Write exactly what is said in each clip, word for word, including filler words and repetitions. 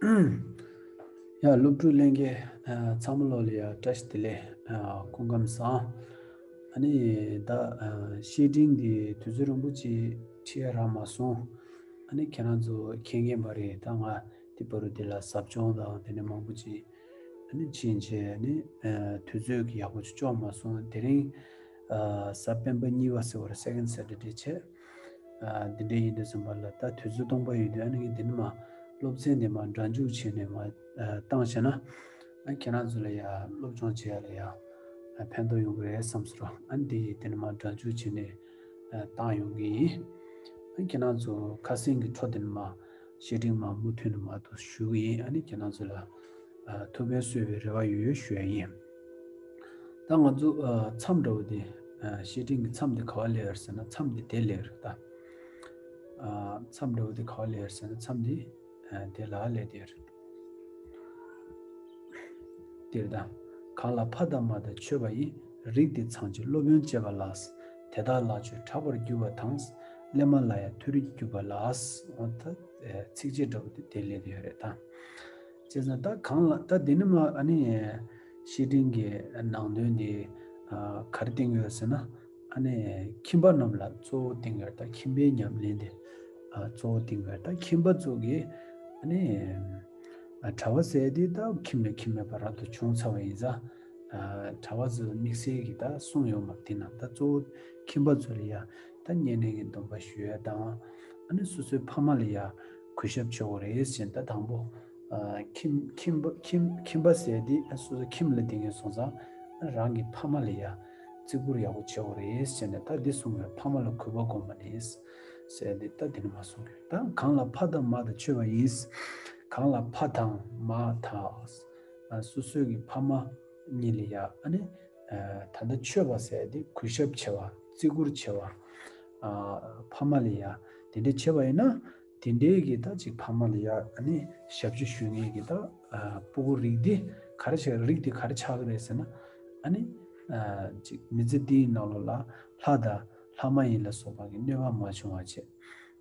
ཡ། སློབ་ཕྲུག་ལྷན་རྒྱས་ཚང་མ་ལོ་ལ་ཡ་བཀྲ་ཤིས་བདེ་ལེགས། སྐུ་ཁམས་བཟང་། ཨ་ནི་ད་བཤེས་སྤྲིང་འདི་དུས་ཚོད་རིང་པོ་ཅིག་ཁྲིད་ཡ་རག་མ་སོང་། ཨ་ནི་ཁྱེད་རང་ཚོ་མཁྱེན་མཁྱེན་པ་རེད། ད་ང་དེ་བར་དུ་འདི་ལ་ཟབ་སྦྱོང་དང་དེ་ནས་མང་པོ་ཅིག་ཨ་ནི་ཕྱིན་བྱས་ཨ་ནི་དུས་ཚོད་ཀྱི་ཡག་པོ་ཅིག་ལྕོགས་མ་སོང་། དེ་རིང་གཟའ་སྤེན་པ་གཉིས་པ་ཟེར་བར་second Saturday བྱས། འདི་འདྲའི་ཡིན་དུས་ཙམ་པ་ལ་ད་དུས་ཚོད་སྟོང་པ་ཡོད་དུས་ཨ་ནི་ངས་འདི་ནི་མ་སློབ་ཚན་འདི་མ་སྒྲ་འཇུག་བྱས་ནས་མ་བཏང་བྱས་ན། ཨ་ཁྱེད་རང་ཚོ་ལ་ཡ་སློབ་སྦྱོང་བྱེད་ཡ་ལ་ཡ་ཕན་ཐོགས་ཡོང་གི་རེད་བསམ་སོང་། ཨ་འདི་ཡི་འདི་ནི་མ་སྒྲ་འཇུག་བྱས་ནས་བཏང་ཡོང་གི་ཡིན། ཨ་ཁྱེད་རང་ཚོ་ཁ་སེང་གི་འཕྲོ་འདི་ནི་མ་བཤེས་སྤྲིང་མ་མུ་མཐུད་ནས་མ་ཏོག་ཞུ་གི་ཡིན། ཨ་ནི་ཁྱེད་རང་ཚོ་ལ་ཐུགས་ཕན་གསོས་པའི་རེ་བ་ཡོད་ཡོད་ཞུ་ཡ་ཡིན། ད་ང་ཚོ་མཚམས་འདྲ་བོ་དེ་བཤེས་སྤྲིང་གི་མཚམས་དེ་ག་བ་སླེབས་ཡོད་ཟེར་ན་མཚམས་དེ་དེ་སླེབས་ཡོད་རེད་ད། མཚམས་འདྲ་བོ་དེ་ག་བ་སླེབས་ཡོད་ཟེར་ན་མཚམས་དེ་དེ་ལ་སླེབས་དེ་རེད། དེ་རེད་ད། གང་ལ་ཕ་དང་མ་དང་མཆོད་པ་ཡི། རིགས་དེ་ཚངས་ཀྱི་སློབ་དཔོན་བཅས་པ་ལ། དེ་དག་ལ་ཆོས་གྲགས་པར་གྱུར་པ་དང་། སླད་མ་ལ་ཡང་མཐོ་རིས་གྱུར་པ་ལ། འོ་ད་ཚིགས་བཅད་འདྲ་བོ་དེ་དེ་སླེབས་དེ་ཡོད་རེད་ད། བྱས་ཙང་ད་གང་ལ་ད་འདི་ནི་མ་ཨ་ནི་བཤེས་སྤྲིང་གི་ནང་དོན་འདི་ག་རེ་བསྟན་ཡོད་ཟེར་ན། ཨ་ནི་ཁྱིམ་པ་རྣམས་ལ་གཙོ་བོ་བསྟན་ཡོད་ད། ཁྱིམ་པའི་ཉམས་ལེན་འདི་གཙོ་བོ་བསྟན་ཡོད་ད། ཁྱིམ་པ་ཚོ་གི་ཨ་ནི་གྲྭ་པ་ཟེར་དེ་ད་ཁྱིམ་ནས་ཁྱིམ་མེད་པ་རབ་ཏུ་བྱུང་ཚར་བ་ཡིན་ཙང་། གྲྭ་པ་ཚོ་དམིགས་བསལ་གྱི་ད་གསུང་ཡོད་མ་དེ་ན་ད་གཙོ་བོ་ཁྱིམ་པ་ཚོ་ལ་ཡ་ད་བསྙེན་གནས་ཀྱི་སྡོམ་པ་ཞུ་ཡ་དང་། ཨ་ནི་སོ་སོའི་ཕ་མ་ལ་ཡ་གུས་ཞབས་བྱེད་དགོས་རེད་ཟེར་ད་དང་པོ། ཨ་ཁྱིམ་ཁྱིམ་པ་ཁྱིམ་ཁྱིམ་པ་ཟེར་དེ་ཨ་སོ་སོ་ཁྱིམ་ལ་བསྡད་མཁན་སོང་ཙང་ཨ་རང་གི་ཕ་མ་ལ་ཡ་བརྩི་བཀུར་ཡག་པོ་བྱེད་དགོས་རེད་ཟེར་ནས་ད་འདི་གསུང་གི་ཕ་མ་ལ་གུས་པ་བསྒོམ་པ་ནི་ཟེར་དེ་ད་འདི་ནི་མ་གསུང་གི་ད་གང་ལ་ཕ་དང་མ་དང་མཆོད་པ་ཡིན། གང་ལ་ཕ་དང་མ་དང་ཨ་སོ་སོའི་གི་ཕ་མ་གཉིས་ལ་ཡ་ཨ་ནི་ད་ལྟ་མཆོད་པ་ཟེར་དེ་གུས་ཞབས་བྱེད་པ་བརྩི་བཀུར་བྱེད་པ། ཕ་མ་ལ་ཡ་དེ་འདྲ་བྱེད་པ་ཡིན་ན། དེ་འདྲའི་གི་ད་ཅིག་ཕ་མ་ལ་ཡ་ཨ་ནི་ཞབས་ཕྱི་ཞུ་མཁན་གི་ད་ཕྲུ་གུ་རིགས་འདི་ག་རེ་ཆགས་རིགས་འདི་ག་རེ་ཆགས་ཀྱི་རེད་ཟེར་ན། ཨ་ནི་ཅིག་མི་ཚེ་འདིའི་ནང་ལོགས་ལ་ལྷ་དང་ལྷ་མ་ཡིན་ལ་སོགས་པ་གི་གནོད་པ་མ་བྱུང་བ་བྱེད།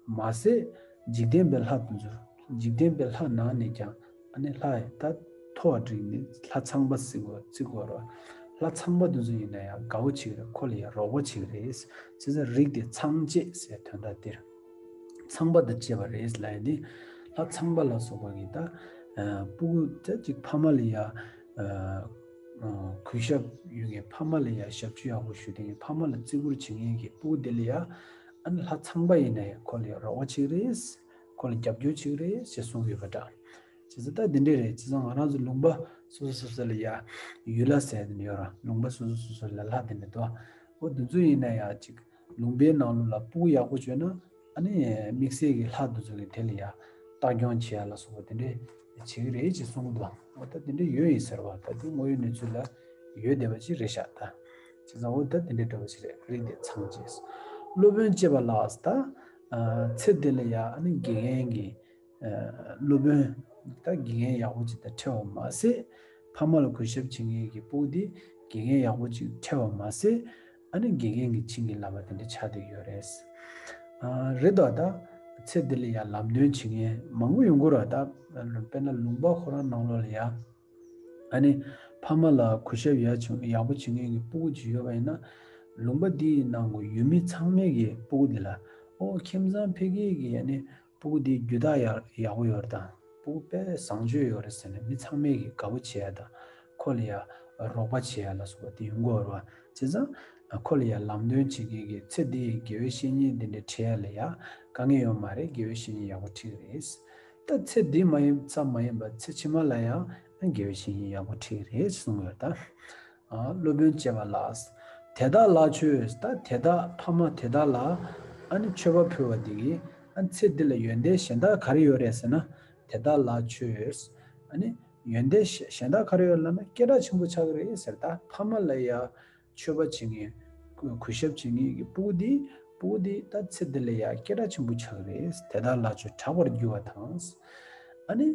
མ་ཟད་འཇིག་རྟེན་པའི་ལྷ་དེ་ཚོ་འཇིག་རྟེན་པའི་ལྷ་ནང་ནས་ཀྱང་ཨ་ནི་ལྷ་ཡི་ད་མཐོ་བ་འགྲིག་ནི་ལྷ་ཚངས་པ་བརྩི་དགོས་བརྩི་དགོས་ར། ལྷ་ཚངས་པ་དེ་ཚོ་ཡིན་ན་ཡང་དགའ་བོ་བྱེད་ཀྱི་རེད། ཁོ་ལ་ཡང་རོགས་པ་བྱེད་ཀྱི་རེད། བྱས་ཙང་རིགས་དེ་ཚངས་བཅས་ཟེར་དོན་དག་འདིར། ཚངས་པ་དང་བཅས་པ་རེད་ལབ་ཡ་འདི། ལྷ་ཚངས་པ་ལ་སོགས་པ་གི་ད། ཕྲུ་གུ་ད་ཅིག་ཕ་མ་ལ་ཡ། གུས་ཞབས་ཡོད་མཁན་ཕ་མ་ལ་ཡ་ཞབས་ཕྱི་ཡག་པོ་ཞུ་མཁན་ཕ་མ་ལ་བརྩི་བཀུར་བྱེད་མཁན་གྱི་ཕྲུ་གུ་དེ་ལ་ཡ། ཨ་ནི་ལྷ་ཚངས་པ་ཡིན་ན་ཡང་ཁོ་ལ་ཡ་རོགས་པ་བྱེད་ཀྱི་རེད། ཁོ་ལ་རྒྱབ་སྐྱོར་བྱེད་ཀྱི་རེད་ཅེས་གསུངས་ཡོད་པ་འདྲ། བྱས་ཙང་ད་འདི་འདྲས་རེད། བྱས་ཙང་ང་རང་ཚོ་ལུང་པ་སོ་སོ་སོ་སོ་ལ་ཡ་ཡུལ་ལྷ་ཟེར་དེ་འདྲ་ཡོད་ར། ལུང་པ་སོ་སོ་སོ་སོ་ལ་ལྷ་དེ་འདྲ་འདུག་འོ་དེ་ཚོ་ཡིན་ན་ཡང་ཅིག་ལུང་པའི་ནང་ལོགས་ལ་ཕྲུ་གུ་ཡག་པོ་བྱུང་ན་ཨ་ནི་དམིགས་བསལ་གྱི་ལྷ་དེ་ཚོ་གི་དེ་ལ་ཡ་ལྟ་སྐྱོང་བྱེད་ཡ་ལ་སོགས་པ་དེ་འདྲས་བྱེད་ཀྱི་རེད་ཅེས་གསུངས་འདུག་འོ་ད་དེ་འདྲས་ཡོད་ཡིན་ཟེར་བ་ད་དེ་དངོས་ཡོད་གནས་ཚུལ་ལ་ཡོད་བསྡད་པ་ཅིག་རེད་ཤག་ད་བྱས་ཙང་འོ་ད་དེ་འདྲས་འདྲ་བ་ཅིག་རེད། རིགས་དེ་ཚངས་བཅས། སློབ་དཔོན་བཅས་པ་ལ་ད་ཚེ་འདི་ལ་ཡ་ཨ་ནི་དགེ་རྒན་གྱི་སློབ་དཔོན་ད་དགེ་རྒན་ཡག་པོ་ཅིག་དང་འཕྲད་པ་མ་ཟད། ཕ་མ་ལ་གུས་ཞབས་བྱེད་མཁན་གྱི་ཕྲུ་གུ་དེ་དགེ་རྒན་ཡག་པོ་ཅིག་འཕྲད་པ་མ་ཟད། ཨ་ནི་དགེ་རྒན་གྱི་བྱིན་གྱིས་བརླབས་པ་དེ་འདྲ་ཆགས་བསྡད་ཡོད་རེད། ཨ་རེད་དོ། ད་ཚེ་འདི་ལ་ཡང་ལམ་སྟོན་བྱེད་མཁན་མང་པོ་ཡོང་གི་རེད། ད་དཔེར་ན་ལུང་པ་ཁོ་རང་ནང་ལོགས་ལ་ཡ་ཨ་ནི་ཕ་མ་ལ་གུས་ཞབས་ཡག་བྱུང་ཡག་པོ་བྱེད་མཁན་གྱི་ཕྲུ་གུ་ཅིག་ཡོད་པ་ཡིན་ན། ལུང་པ་འདིའི་ནང་གི་ཡུལ་མི་ཚང་མས་ཀྱི་ཕྲུ་གུ་འདི་ལ་ཨོ་ཁྱིམ་ཚང་ཕ་གི་གི་ཨ་ནི་ཕྲུ་གུ་འདི་རྒྱུ་དག་ཡག་ཡག་པོ་ཡོད་རེད་དང་། ཕྲུ་གུ་དཔེ་བཟང་སྤྱོད་ཡོད་རེད་ཟེར་ནས་མི་ཚང་མས་ཀྱི་དགའ་པོ་བྱེད་ཡ་དང་། ཁོ་ལ་ཡ་རོགས་པ་བྱེད་ཡ་ལ་སོགས་པ་དེ་ཡོང་གི་ཡོད་རེད་བ། བྱས་ཙང་ཁོ་ལ་ཡ་ལམ་སྟོན་བྱེད་མཁན་གྱི་ཚེ་འདིའི་དགེ་བའི་བཤེས་གཉེན་འདི་འདྲ་འཕྲད་ཡ་ལ་ཡ་དཀའ་ངལ་ཡོད་མ་རེད། དགེ་བའི་བཤེས་གཉེན་ཡག་པོ་འཁྲིད་ཀྱི་རེད། ད་ཚེ་འདི་མ་ཡིན་ཙམ་མ་ཡིན་པར་ཚེ་ཕྱི་མ་ལ་ཡང་དགེ་བའི་བཤེས་གཉེན་ཡག་པོ་འཁྲིད་ཀྱི་རེད་གསུངས་ཡོད་ད། ཨ་སློབ་དཔོན་བཅས་པ་ལ། དེ་དག་ལ་མཆོད་ད་དེ་དག་ཕ་མ་དེ་དག་ལ་ཨ་ནི་མཆོད་པ་ཕུལ་བ་འདི་གིས་ཨ་ཚེ་འདི་ལ་ཡོན་ཏན་གཞན་དག་ག་རེ་ཡོད་རེད་ཟེར་ན། དེ་དག་ལ་མཆོད། ཨ་ནི་ཡོན་ཏན་གཞན་དག་ག་རེ་ཡོད་ལབ་ན་སྐད་གྲགས་ཆེན་པོ་ཆགས་ཀྱི་རེད་ཟེར། ད་ཕ་མ་ལ་ཡ་མཆོད་པ་བྱེད་མཁན་གུས་ཞབས་བྱེད་མཁན་གྱི་ཕྲུ་གུ་འདི་ཕྲུ་གུ་འདི་ད་ཚེ་འདི་ལ་ཡ་སྐད་གྲགས་ཆེན་པོ་ཆགས་ཀྱི་རེད། དེ་དག་ལ་མཆོད་གྲགས་པར་འགྱུར་བ་དང་། ཨ་ནི།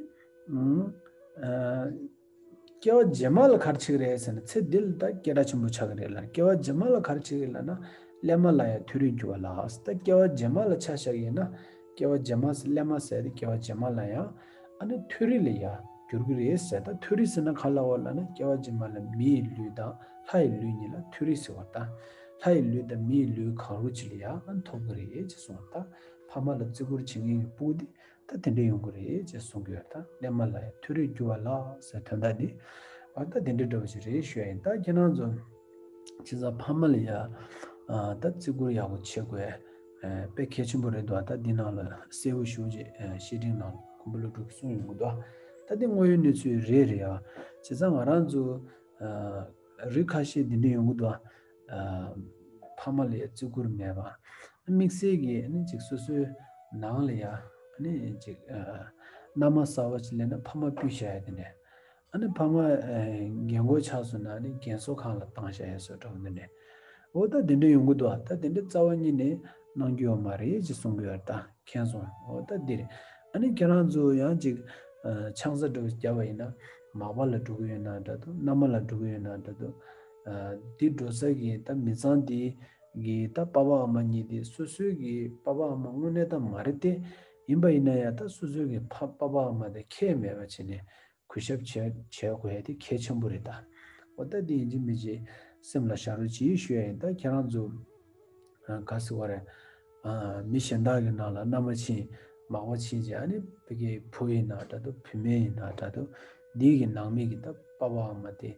སྐྱེ་བ་རྗེས་མ་ལ་ག་རེ་བྱེད་ཀྱི་རེད་ཟེར་ན་ཚེ་འདི་ལ་ད་སྐད་གྲགས་ཆེན་པོ་ཆགས་ཀྱི་རེད་ལ། སྐྱེ་བ་རྗེས་མ་ལ་ག་རེ་བྱེད་ཀྱི་རེད་ལབ་ན་སླད་མ་ལ་ཡང་མཐོ་རིས་འགྱུར་བ་ལ། ད་སྐྱེ་བ་རྗེས་མ་ལ་ཆ་བཞག་ཡིན་ན་སྐྱེ་བ་རྗེས་མ་སླད་མ་ཟེར་ཏེ་སྐྱེ་བ་རྗེས་མ་ལ་ཡང་ ཨ་ནི་མཐོ་རིས་ལ་ཡ་འགྱུར་གྱི་རེད་ཟེར། ད་མཐོ་རིས་ཟེར་ན་ག་ལ་བ་ལབ་ན་སྐྱེ་བ་རྗེས་མ་ལ་མི་ཡི་ལུས་དང་ལྷ་ཡི་ལུས་གཉིས་ལ་མཐོ་རིས་ཟེར་བ། ད་ལྷ་ཡི་ལུས་དང་མི་ཡི་ལུས་གང་རུང་ཅིག་ལ་ཡ་ཨ་ནི་ཐོབ་གི་རེད་ཅེས་གསུངས། ད་ཕ་མ་ལ་བརྩི་བཀུར་བྱེད་མཁན་གྱི་སྤུ་གུ་དེ་ད་དེ་འདྲ་ཡོང་གི་རེད་ཅེས་གསུང་གི་ཡོད། ད་གླེན་མ་ལ་ཡ་མཐོ་རིས་གྱུར་པ་ལགས་ཟེར་དོན་དག་འདི་ཨ་ད་དེ་འདྲ་འདྲ་བོ་ཞིག་རེད་ཞུ་ཡ་ཡིན། ད་ཁྱེད་རང་ཚོ་བྱས་ཙང་ཕ་མ་ལ་ཡ་ཨ་ད་བརྩི་བཀུར་ཡག་པོ་བྱེད་དགོས། ཨ་དཔེ་གལ་ཆེན་པོ་རེད་འདུག་ད་འདི་ནང་ལ་གསལ་པོ་ཞེ་པོ་ཅིག་ཨ་བཤེས་སྤྲིང་ནང་མགོན་པོ་ཀླུ་སྒྲུབ་ཀྱིས་གསུངས་ཡོང་གི་འདུག་ད་འདི་དངོས་ཡོད་གནས་ཚུལ་རེད་རེད་ཡ། བྱས་ཙང་ང་རང་ཚོ་ཨ་རིགས་ཁ་ཤས་འདི་འདྲ་ཡོང་གི་འདུག་ཨ་ཕ་མ་ལ་ཡ་བརྩི་བཀུར་མེད་པ། དམིགས་བསལ་གྱིས་ཨ་ནི་ཅིག་སོ་སོའི་ནང་ལ་ཡ་ཨ་ནི་ཅིག་ཨ་མནའ་མ་གསར་པ་ཅིག་སླེབས་ན་ཕ་མ་ཕུད་བཞག་ཡ་དེ་འདྲ། ཨ་ནི་ཕ་མ་ཨ་རྒན་གོག་ཆགས་སོང་ན་ཨ་ནི་རྒན་གསོ་ཁང་ལ་བཏང་བཞག་ཡ་བཟོ་འདྲ་བོ་འདི་འདྲ། འོ་ད་དེ་འདྲ་ཡོང་གི་འདུག་ཨ་ད་དེ་འདྲ་རྩ་བ་ཉིད་ནས་གནང་རྒྱུ་ཡོད་མ་རེད་ཅེས་གསུང་གི་ཡོད། ད་མཁྱེན་སོང་། འོ་ད་འདི་རེད། ཨ་ནི་ཁྱེད་རང་ཚོ་ཡང་ཅིག་ཨ་ཆང་ས་འདྲ་བོ་བརྒྱབ་པ་ཡིན་ན་མག་པ་ལ་འགྲོ་གི་ཡོད་ན་འདྲ་འདུག་མནའ་མ་ལ་འགྲོ་གི་ཡོད་ན་འདྲ་འདུག་ཨ་འདི་འགྲོ་ས་གི་ད་མི་ཚང་འདི་གི་ད་པ་ཕ་ཨ་མ་གཉིས་དེ་སོ་སོའི་གི་པ་ཕ་ཨ་མ་དངོས་གནས་ད་མ་རེད་དེ། ཡིན་པ་ཡིན་ན་ཡང་ད་སོ་སོའི་གི་ཕ་པ་ཕ་ཨ་མ་དེ་ཁས་མེད་པ་བྱས་ནས་གུས་ཞབས་བྱས་བྱས་དགོས་ཡ་དེ་གལ་ཆེན་པོ་རེད་ད། འོ་ད་དེ་ཡིན་གཅིག་མིན་གཅིག་སེམས་ལ་བཞག་རོགས་གྱིས་ཞུ་ཡ་ཡིན། ད་ཁྱེད་རང་ཚོ་ཨ་ག་ཟེར་བ་རེད། ཨ་མི་གཞན་དག་གི་ནང་ལ་མནའ་མ་ཕྱིན་མག་པ་ཕྱིན་བྱས་ཨ་ནི་ཕ་གི་བུ་ཡིན་ན་འདྲ་འདུག་བུད་མེད་ཡིན་ན་འདྲ་འདུག་འདི་གི་ནང་མི་གི་ད་པ་ཕ་ཨ་མ་དེ་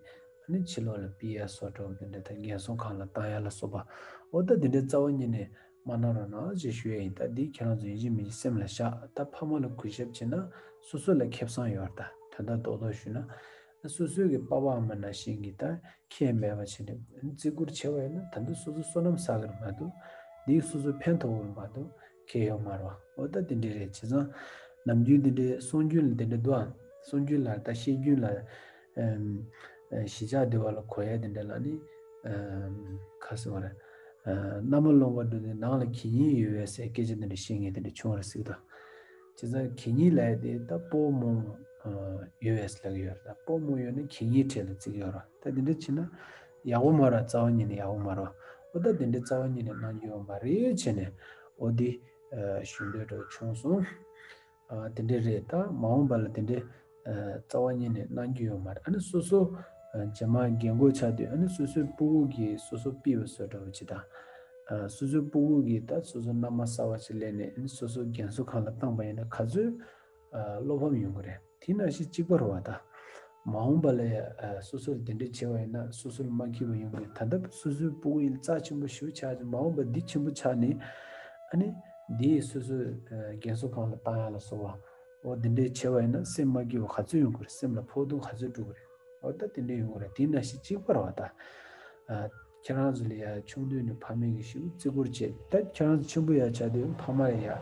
ཨ་ནི་ཕྱི་ལོགས་ལ་ཕུད་ཡ་བཟོ་འདྲ་བོ་དེ་འདྲ་ད་རྒན་གསོ་ཁང་ལ་བཏང་ཡ་ལ་སོགས་པ། འོ་ད་དེ་འདྲའི་རྩ་བ་ཉིད་ནས་མ་གནང་རོགས་གནང་ཞེས་ཞུ་ཡ་ཡིན། ད་འདི་ཁྱེད་རང་ཚོ་ཡིན་གཅིག་མིན་གཅིག་སེམས་ལ་བཞག་ད་ཕ་མ་ལ་གུས་ཞབས་བྱེད་ན་སོ་སོ་ལ་ཁེ་བཟང་ཡོད་རེད། ད་དོན་དག་རྡོག་རྡོག་ཞུས་ན་སོ་སོའི་གི་པ་ཕ་ཨ་མ་ནང་བཞིན་གྱི་ད་ཁས་མེད་པ་བྱས་ནས་བརྩི་བཀུར་བྱས་པ་ཡིན་ན་ད་འདི་སོ་སོ་བསོད་ནམས་བསགས་གི་རེད་མ་གཏོགས་འདིས་སོ་སོ་ཕན་ཐོགས་གི་རེད་མ་གཏོགས་ཁེ་ཡོད་མ་རེད་བ། འོ་ད་དེ་འདྲ་རེད། བྱས་ཙང་ནམ་རྒྱུན་དེ་འདྲའི་གསུང་རྒྱུན་ལ་དེ་འདྲ་འདུག་ཨ། གསུང་རྒྱུན་ལ་ད་བཤད་རྒྱུན་ལ་ཨམ་ཨ་གཞིས་ཆགས་སྡེ་བ་ལ་གོ་ཡ་དེ་འདྲ་ལ་ནི་ཨམ་ག་ཟེར་བ་རེད། ཨ་མནའ་མ་སློང་བར་འགྲོ་དུས་ནང་ལ་གད་སྙིགས་ཡོད་པས་ཟེར་སྐད་ཆ་དེ་འདྲ་བཤད་མཁན་དེ་འདྲ་བྱུང་བ་རེད་ཟེར་གི་འདུག་བྱས་ཙང་གད་སྙིགས་ལབ་ཡ་དེ་ད་པོ་མོ་ཨ་ཡོད་པས་ལབ་ཀྱི་ཡོད་རེད། ད་པོ་མོ་ཡོད་ན་གད་སྙིགས་གྲས་ལ་བརྩི་གི་ཡོད་རེད། ད་དེ་འདྲ་བྱས་ན་ཡག་པོ་མ་རེད། རྩ་བ་ཉིད་ནས་ཡག་པོ་མ་རེད། འོ་ད་དེ་འདྲ་རྩ་བ་ཉིད་ནས་གནང་རྒྱུ་ཡོད་མ་རེད་བྱས་ནས་འོ་འདི་ཨ་ཞུ་འདོད་འདྲ་བོ་བྱུང་སོང་། ཨ་དེ་འདྲ་རེད། ད་མ་འོངས་པ་ལ་དེ་འདྲའི་ཨ་རྩ་བ་ཉིད་ནས་གནང་རྒྱུ་ཡོད་མ་རེད། ཨ་ནི་སོ་སོ་ཨ་རྗེས་མ་རྒན་གོག་ཆགས་དུས་ཨ་ནི་སོ་སོའི་སྤུ་གུ་གིས་སོ་སོ་ཕུད་པ་བཟོ་འདྲ་བོ་ཅིག་དང་། ཨ་སོ་སོའི་སྤུ་གུ་གིས་ད་སོ་སོ་མནའ་མ་གསར་བ་ཅིག་སླེབས་ནས་ཨ་ནི་སོ་སོ་རྒན་གསོ་ཁང་ལ་བཏང་པ་ཡིན་ན་ག་ཚོད་ཨ་བློ་ཕམ་ཡོང་གི་རེད། དེ་ནང་བཞིན་གཅིག་པ་རེད་བ་ད། མ་འོངས་པ་ལ་ཡ་ཨ་སོ་སོར་དེ་འདྲ་བྱས་པ་ཡིན་ན་སོ་སོར་མ་འཁྱིད་པ་ཡོང་གི་རེད། ད་ལྟ་སོ་སོའི་སྤུ་གུ་ཡིན་རྩ་ཆེན་པོ་ཞེ་པོ་ཆགས་ཀྱི་མ་འོངས་པ་འདི་ཆེན་པོ་ཆགས་ནས་ཨ་ནི་འདི་སོ་སོའི་ཨ་རྒན་གསོ་ཁང་ལ་བཏང་ཡ་ལ་སོགས་པ་འོ་དེ་འདྲ་བྱས་པ་ཡིན་ན་སེམས་མ་སྐྱིད་པ་ག་ཚོད་ཡོང་གི་རེད། སེམས་ལ་ཕོག་ཐུག་ག་ཚོད་འགྲོ་གི་རེད། འོ་ད་དེ་འདྲ་ཡོང་གི་རེད། དེ་ནང་བཞིན་གཅིག་པ་རེད་བ་ད། ཨ་ཁྱེད་རང་ཚོ་ལ་ཡ་ཆུང་དུས་ནས་ཕ་མས་ཀྱི་ཞེ་པོ་བརྩི་བཀུར་བྱས། ད་ཁྱེད་རང་ཚོ་ཆེན་པོ་ཡ་ཆགས་དུས་ཕ་མ་ལ་ཡ་ཨ་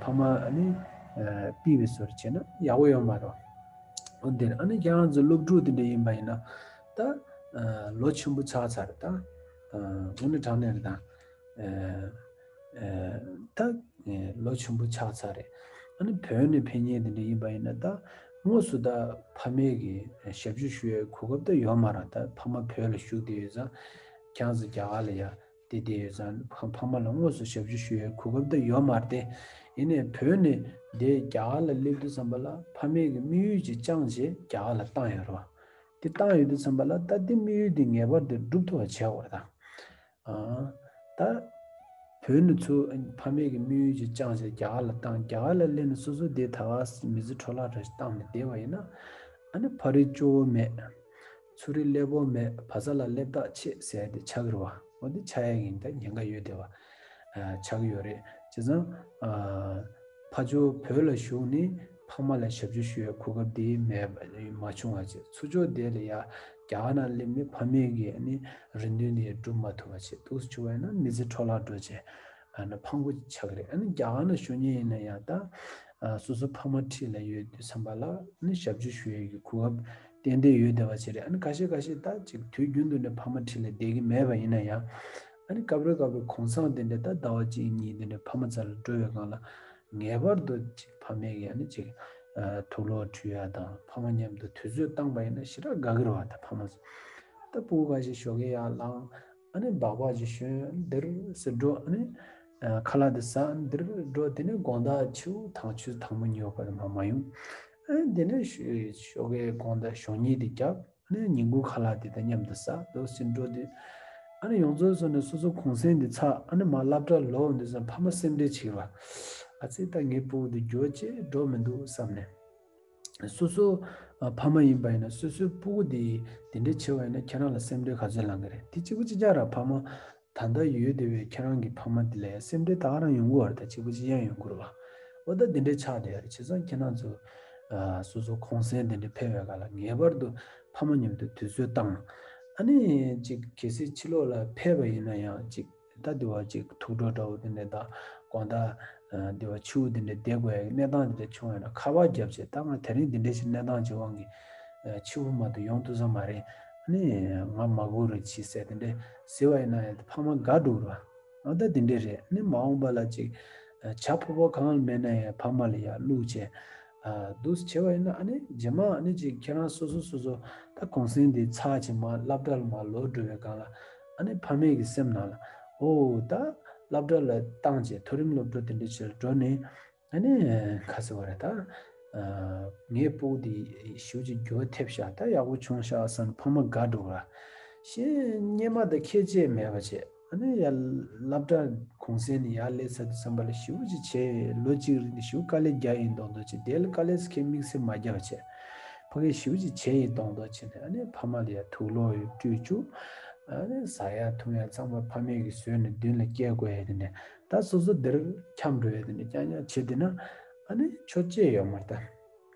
ཕ་མ་ཨ་ནི་ཨ་ཕུད་པའི་བཟོ་འདྲ་བྱས་ན་ཡག་པོ་ཡོད་མ་རེད། འོ་འདིར་ཨ་ནི་ཁྱེད་རང་ཚོ་སློབ་ཕྲུག་དེ་འདྲ་ཡིན་པ་ཡིན་ན་ད་ཨ་ལོ་ཆེན་པོ་ཆགས་ཚར་རེད། ད་ཨ་དངོས་གནས་དྲང་གནས་རེད་ད། ཨ་ཨ་ད་ཨ་ལོ་ཆེན་པོ་ཆགས་ཚར་རེད། ཨ་ནི་བོད་ནས་ཕེབས་མཁན་དེ་འདྲ་ཡིན་པ་ཡིན་ན་ད་དངོས་སུ་ད་ཕ་མས་ཀྱི་ཞབས་ཞུ་ཞུ་ཡའི་གོ་སྐབས་ད་ཡོད་མ་རེད། ད་ཕ་མ་བོད་ལ་བཞུགས་བསྡད་ཡོད་ཙང་ཁྱེད་རང་ཚོ་རྒྱ་གར་ལ་ཡ་བསྡད་བསྡད་ཡོད་ཙང་ཕ་ཕ་མ་ལ་དངོས་སུ་ཞབས་ཞུ་ཞུ་ཡའི་གོ་སྐབས་ད་ཡོད་མ་རེད་དེ། ཡིན་ནའི་བོད་ནས་འདི་རྒྱ་གར་ལ་སླེབས་དུས་ཙམ་པ་ལ་ཕ་མས་ཀྱི་དམིགས་ཡུལ་ཅིག་བཅངས་བྱས་རྒྱ་གར་ལ་བཏང་ཡོད་རེད་བ། དེ་བཏང་ཡོད་དུས་ཙམ་པ་ལ་ད་དེ་དམིགས་ཡུལ་དེ་ངེས་པར་དུ་འགྲུབ་ཐུབ་པ་བྱས་པ་རེད་ད། ཨ་ད་བོད་ནས་ཚུར་ཕ་མས་ཀྱི་དམིགས་ཡུལ་ཅིག་བཅངས་བྱས་རྒྱ་གར་ལ་བཏང་། རྒྱ་གར་ལ་སླེབས་ནས་སོ་སོ་དེ་ད་ག་མི་ཚེ་འཕྲོ་བརླག་འདྲ་ཞིག་བཏང་ནས་བསྡད་པ་ཡིན་ན་ཨ་ནི་ཕ་རི་སྐྱོ་བོ་མེད། ཚུ་རི་སླེ་པོ་མེད། བ་ཚྭ་ལ་སླེབས་ཐག་ཆད་ཟེར་ཡ་དེ་ཆགས་ཀྱི་རེད་བ། འོ་དེ་ཆགས་ཡ་ཡིན་ད་ཉེན་ཁ་ཡོད་དེ་བ། ཨ་ཆགས་ཀྱི་ཡོད་རེད། བྱས་ཙང་ཨ་ཕ་ཕྱོགས་བོད་ལ་བཞུགས་ནས་ཕ་མ་ལ་ཞབས་ཞུ་ཞུ་བའི་གོ་སྐབས་དེ་མེད་པ་མ་བྱུང་བ་བྱས། ཚུར་ཕྱོགས་དེ་ལ་ཡ་རྒྱ་གར་ནང་སླེབས་ནས་ཕ་མས་ཀྱི་ཨ་ནི་རེ་འདུན་དེ་སྒྲུབ་མ་ཐུབ་པ་བྱས། འདུག་སེ་བྱུང་བ་ཡིན་ན་མི་ཚེ་འཕྲོ་བརླག་འགྲོ་བྱས། ཨ་ནི་ཕངས་པོ་ཆགས་ཀྱི་རེད། ཨ་ནི་རྒྱ་གར་ནང་བཞུགས་མཁན་ཡིན་ན་ཡང་ད་ཨ་སོ་སོ་ཕ་མ་འཁྲིས་ལ་ཡོད་དུས་ཙམ་པ་ལ་ཨ་ནི་ཞབས་ཞུ་ཞུ་ཡས་ཀྱི་གོ་སྐབས་ཏན་ཏན་ཡོད་བསྡད་པ་ཅིག་རེད། ཨ་ནི་ཁ་ཤས་ཁ་ཤས་ད་ཅིག་དུས་རྒྱུན་དུ་ནས་ཕ་མ་འཁྲིས་ལ་བསྡད་ཀྱི་མེད་པ་ཡིན་ན་ཡང་ཨ་ནི་སྐབས་རེ་སྐབས་རེ་གུང་སེང་དེ་འདྲ་ད་ཟླ་བ་གཅིག་གཉིས་དེ་འདྲ་ཕ་མ་རྩ་ལ་འགྲོ་བའི་སྒང་ལ་ངེས་པར་དུ་ཅིག་ཕ་མས་ཀྱི་ཨ་ནི་ཅིག་ཨ་དུག་སློག་འཁྲུད་ཡ་དང་ཕ་མ་མཉམ་དུ་དུས་ཚོད་བཏང་པ་ཡིན་ན་ཞེ་དྲག་དགའ་གི་རེད་བ། ད་ཕ་མ་ད་སྤུ་གུ་ཁ་ཤས་ཞོགས་ཀས་ཡར་ལངས། ཨ་ནི་སྦག་སྦག་ཅིག་ཞོན་འདིར་ཟེར་འགྲོ། ཨ་ནི་ ཨ་ཁ་ལག་དེ་ཟ། འདིར་འགྲོ། དེ་ནས་དགོང་དག་ཕྱི་དྲོ་དང་ཆུ་དང་པོ་ཉལ་བར་མ་མ་ཡོང་། ཨ་དེ་ནས་ཞོགས་ཀས་དགོང་དག་ཞོགས་ཉལ་དེ་རྒྱབ། ཨ་ནི་ཉིན་གུང་ཁ་ལག་དེ་དང་མཉམ་དུ་ཟ། འདུག་སེ་འགྲོ་དུས། ཨ་ནི་ཡོངས་རྫོགས་སོང་ནས་སོ་སོ་གུང་སེང་དེ་ཚར། ཨ་ནི་མར་སློབ་གྲྭ་ལོག་འདུག་ཙང་ཕ་མ་སེམས་ཁྲལ་བྱེད་ར། ཨ་ཙི་ད་ངའི་སྤུ་གུ་དེ་འགྱུར་བ་ཅིག་འགྲོ་མི་འདུག་བསམ་ནས། སོ་སོ་ཨ་ཕ་མ་ཡིན་པ་ཡིན་ན་སོ་སོའི་སྤུ་གུ་དེ་དེ་འདྲ་བྱས་པ་ཡིན་ན་ཁྱེད་རང་ལ་སེམས་ཁྲལ་ག་ཚོད་ལངས་ཀྱི་རེད། དེ་གཅིག་པུ་གཅིག་རྐྱང་ར་ཕ་མ་ད་ལྟ་ཡོད་བསྡད་པའི་ཁྱེད་རང་གི་ཕ་མ་དེ་ལ་ཡང་སེམས་ཁྲལ་ད་ག་རང་ཡོང་གི་ཡོད་རེད། ད་གཅིག་པུ་གཅིག་རྐྱང་ཡོང་གི་རེད་བ། འོ་ད་དེ་འདྲ་ཆགས་བསྡད་ཡོད་རེད། བྱས་ཙང་ཁྱེད་རང་ཚོ་ཨ་སོ་སོ་གུང་སེང་དེ་འདྲ་ཕེབས་པའི་སྐབས་ལ་ངེས་པར་དུ་ཕ་མ་མཉམ་དུ་དུས་ཚོད་བཏང་། ཨ་ནི་ཅིག་གལ་སྲིད་ཕྱི་ལོགས་ལ་ཕེབས་པ་ཡིན་ན་ཡང་ཅིག་ད་དེ་བ་ཅིག་ཐུགས་སྤྲོ་འདྲ་བོ་དེ་འདྲ་དང་དགོང་དག་ཨ་དེ་བ་ཕྱི་དྲོ་དེ་འདྲ་བསྡད་དགོས་ཡ་གི་གནས་སྟངས་དེ་འདྲ་བྱུང་ཡོད་ན་ཁ་པར་བརྒྱབ་བྱས། ད་ང་དེ་རིང་དེ་འདྲ་ཞིག་གནས་སྟངས་ཀྱི་དབང་གིས་ཨ་ཕྱི་དྲོ་མ་གཏོགས་ཡོང་ཐུབ་ས་མ་རེད། ཨ་ནི་ང་མ་སྒུག་རོགས་བྱེད་ཟེར་དེ་འདྲ་ཟེར་བ་ཡིན་ན་ཡང་ཕ་མ་དགའ་འགྲོ་ར། ཨ་ད་དེ་འདྲ་རེད། ཨ་ནི་མ་འོངས་པ་ལ་ཅིག་ཨ་བྱ་ཕོ་པོ་གང་མེད་ན་ཡང་ཕ་མ་ལ་ཡར་བླུག་བྱས། ཨ་འདུག་སེ་བྱས་པ་ཡིན་ན་ཨ་ནི་རྗེས་མ་ཨ་ནི་ཅིག་ཁྱེད་རང་སོ་སོ་སོ་སོ་ད་གུང་སེང་དེ་ཚར་བྱས་མར་སློབ་གྲྭ་ལ་མར་ལོག་འགྲོ་བའི་སྒང་ལ་ཨ་ནི་ཕ་མའི་གི་སེམས་ནང་ལ་ཨོ་ད་སློབ་གྲྭ་ལ་བཏང་བྱས་མཐོ་རིམ་སློབ་གྲྭ་དེ་འདྲ་ཞིག་ལ་འགྲོ་ནས། ཨ་ནི་ག་ཟེར་བ་རེད་ད། ཨ་ངའི་སྤུ་གུ་དེ་ཞེ་པོ་ཅིག་འགྱུར་བ་ཐེབས་ཤག་ད་ཡག་པོ་བྱུང་ཤག་བསམ་ཕ་མ་དགའ་འགྲོ་ར། གཞན་སྔོན་མ་དང་ཁྱད་ཆོས་མེད་པ་བྱས། ཨ་ནི་ཡར་སློབ་གྲྭ་གུང་སེང་ནས་ཡར་སླེབས་ཚར་དུས་ཙམ་པ་ལ་ཞེ་པོ་ཅིག་བྱས། ལོ་གཅིག་རིང་དེ་ཞེ་པོ་དཀའ་ལས་རྒྱག་ཡིན་མདོག་མདོག་བྱས། དེ་ལ་དཀའ་ལས་ཁྱེད་དམིགས་བསལ་མ་རྒྱབ་བྱས། ཕ་གིར་ཞེ་པོ་ཅིག་བྱས་ཡིན་མདོག་མདོག་བྱས་ནས་ཨ་ནི་ཕ་མ་ལ་ཡར་དུག་ལོག་ཡོད་སྤྲོད་བཅུག་ཨ་ནི་ཟ་ཡ་འཐུང་ཡ་ཚང་མ་ཕ་མས་ཀྱིས་བཟོས་ནས་མདུན་ལ་བསྐྱལ་དགོས་ཡ་དེ་འདྲ། ད་སོ་སོ་འདིར་འཁྱམས་འགྲོ་ཡ་དེ་འདྲ་རྐྱང་རྐྱང་བྱེད་དེ་ན་ཨ་ནི་ཆོ་ཅེས་ཡོད་མ་རེད་ད།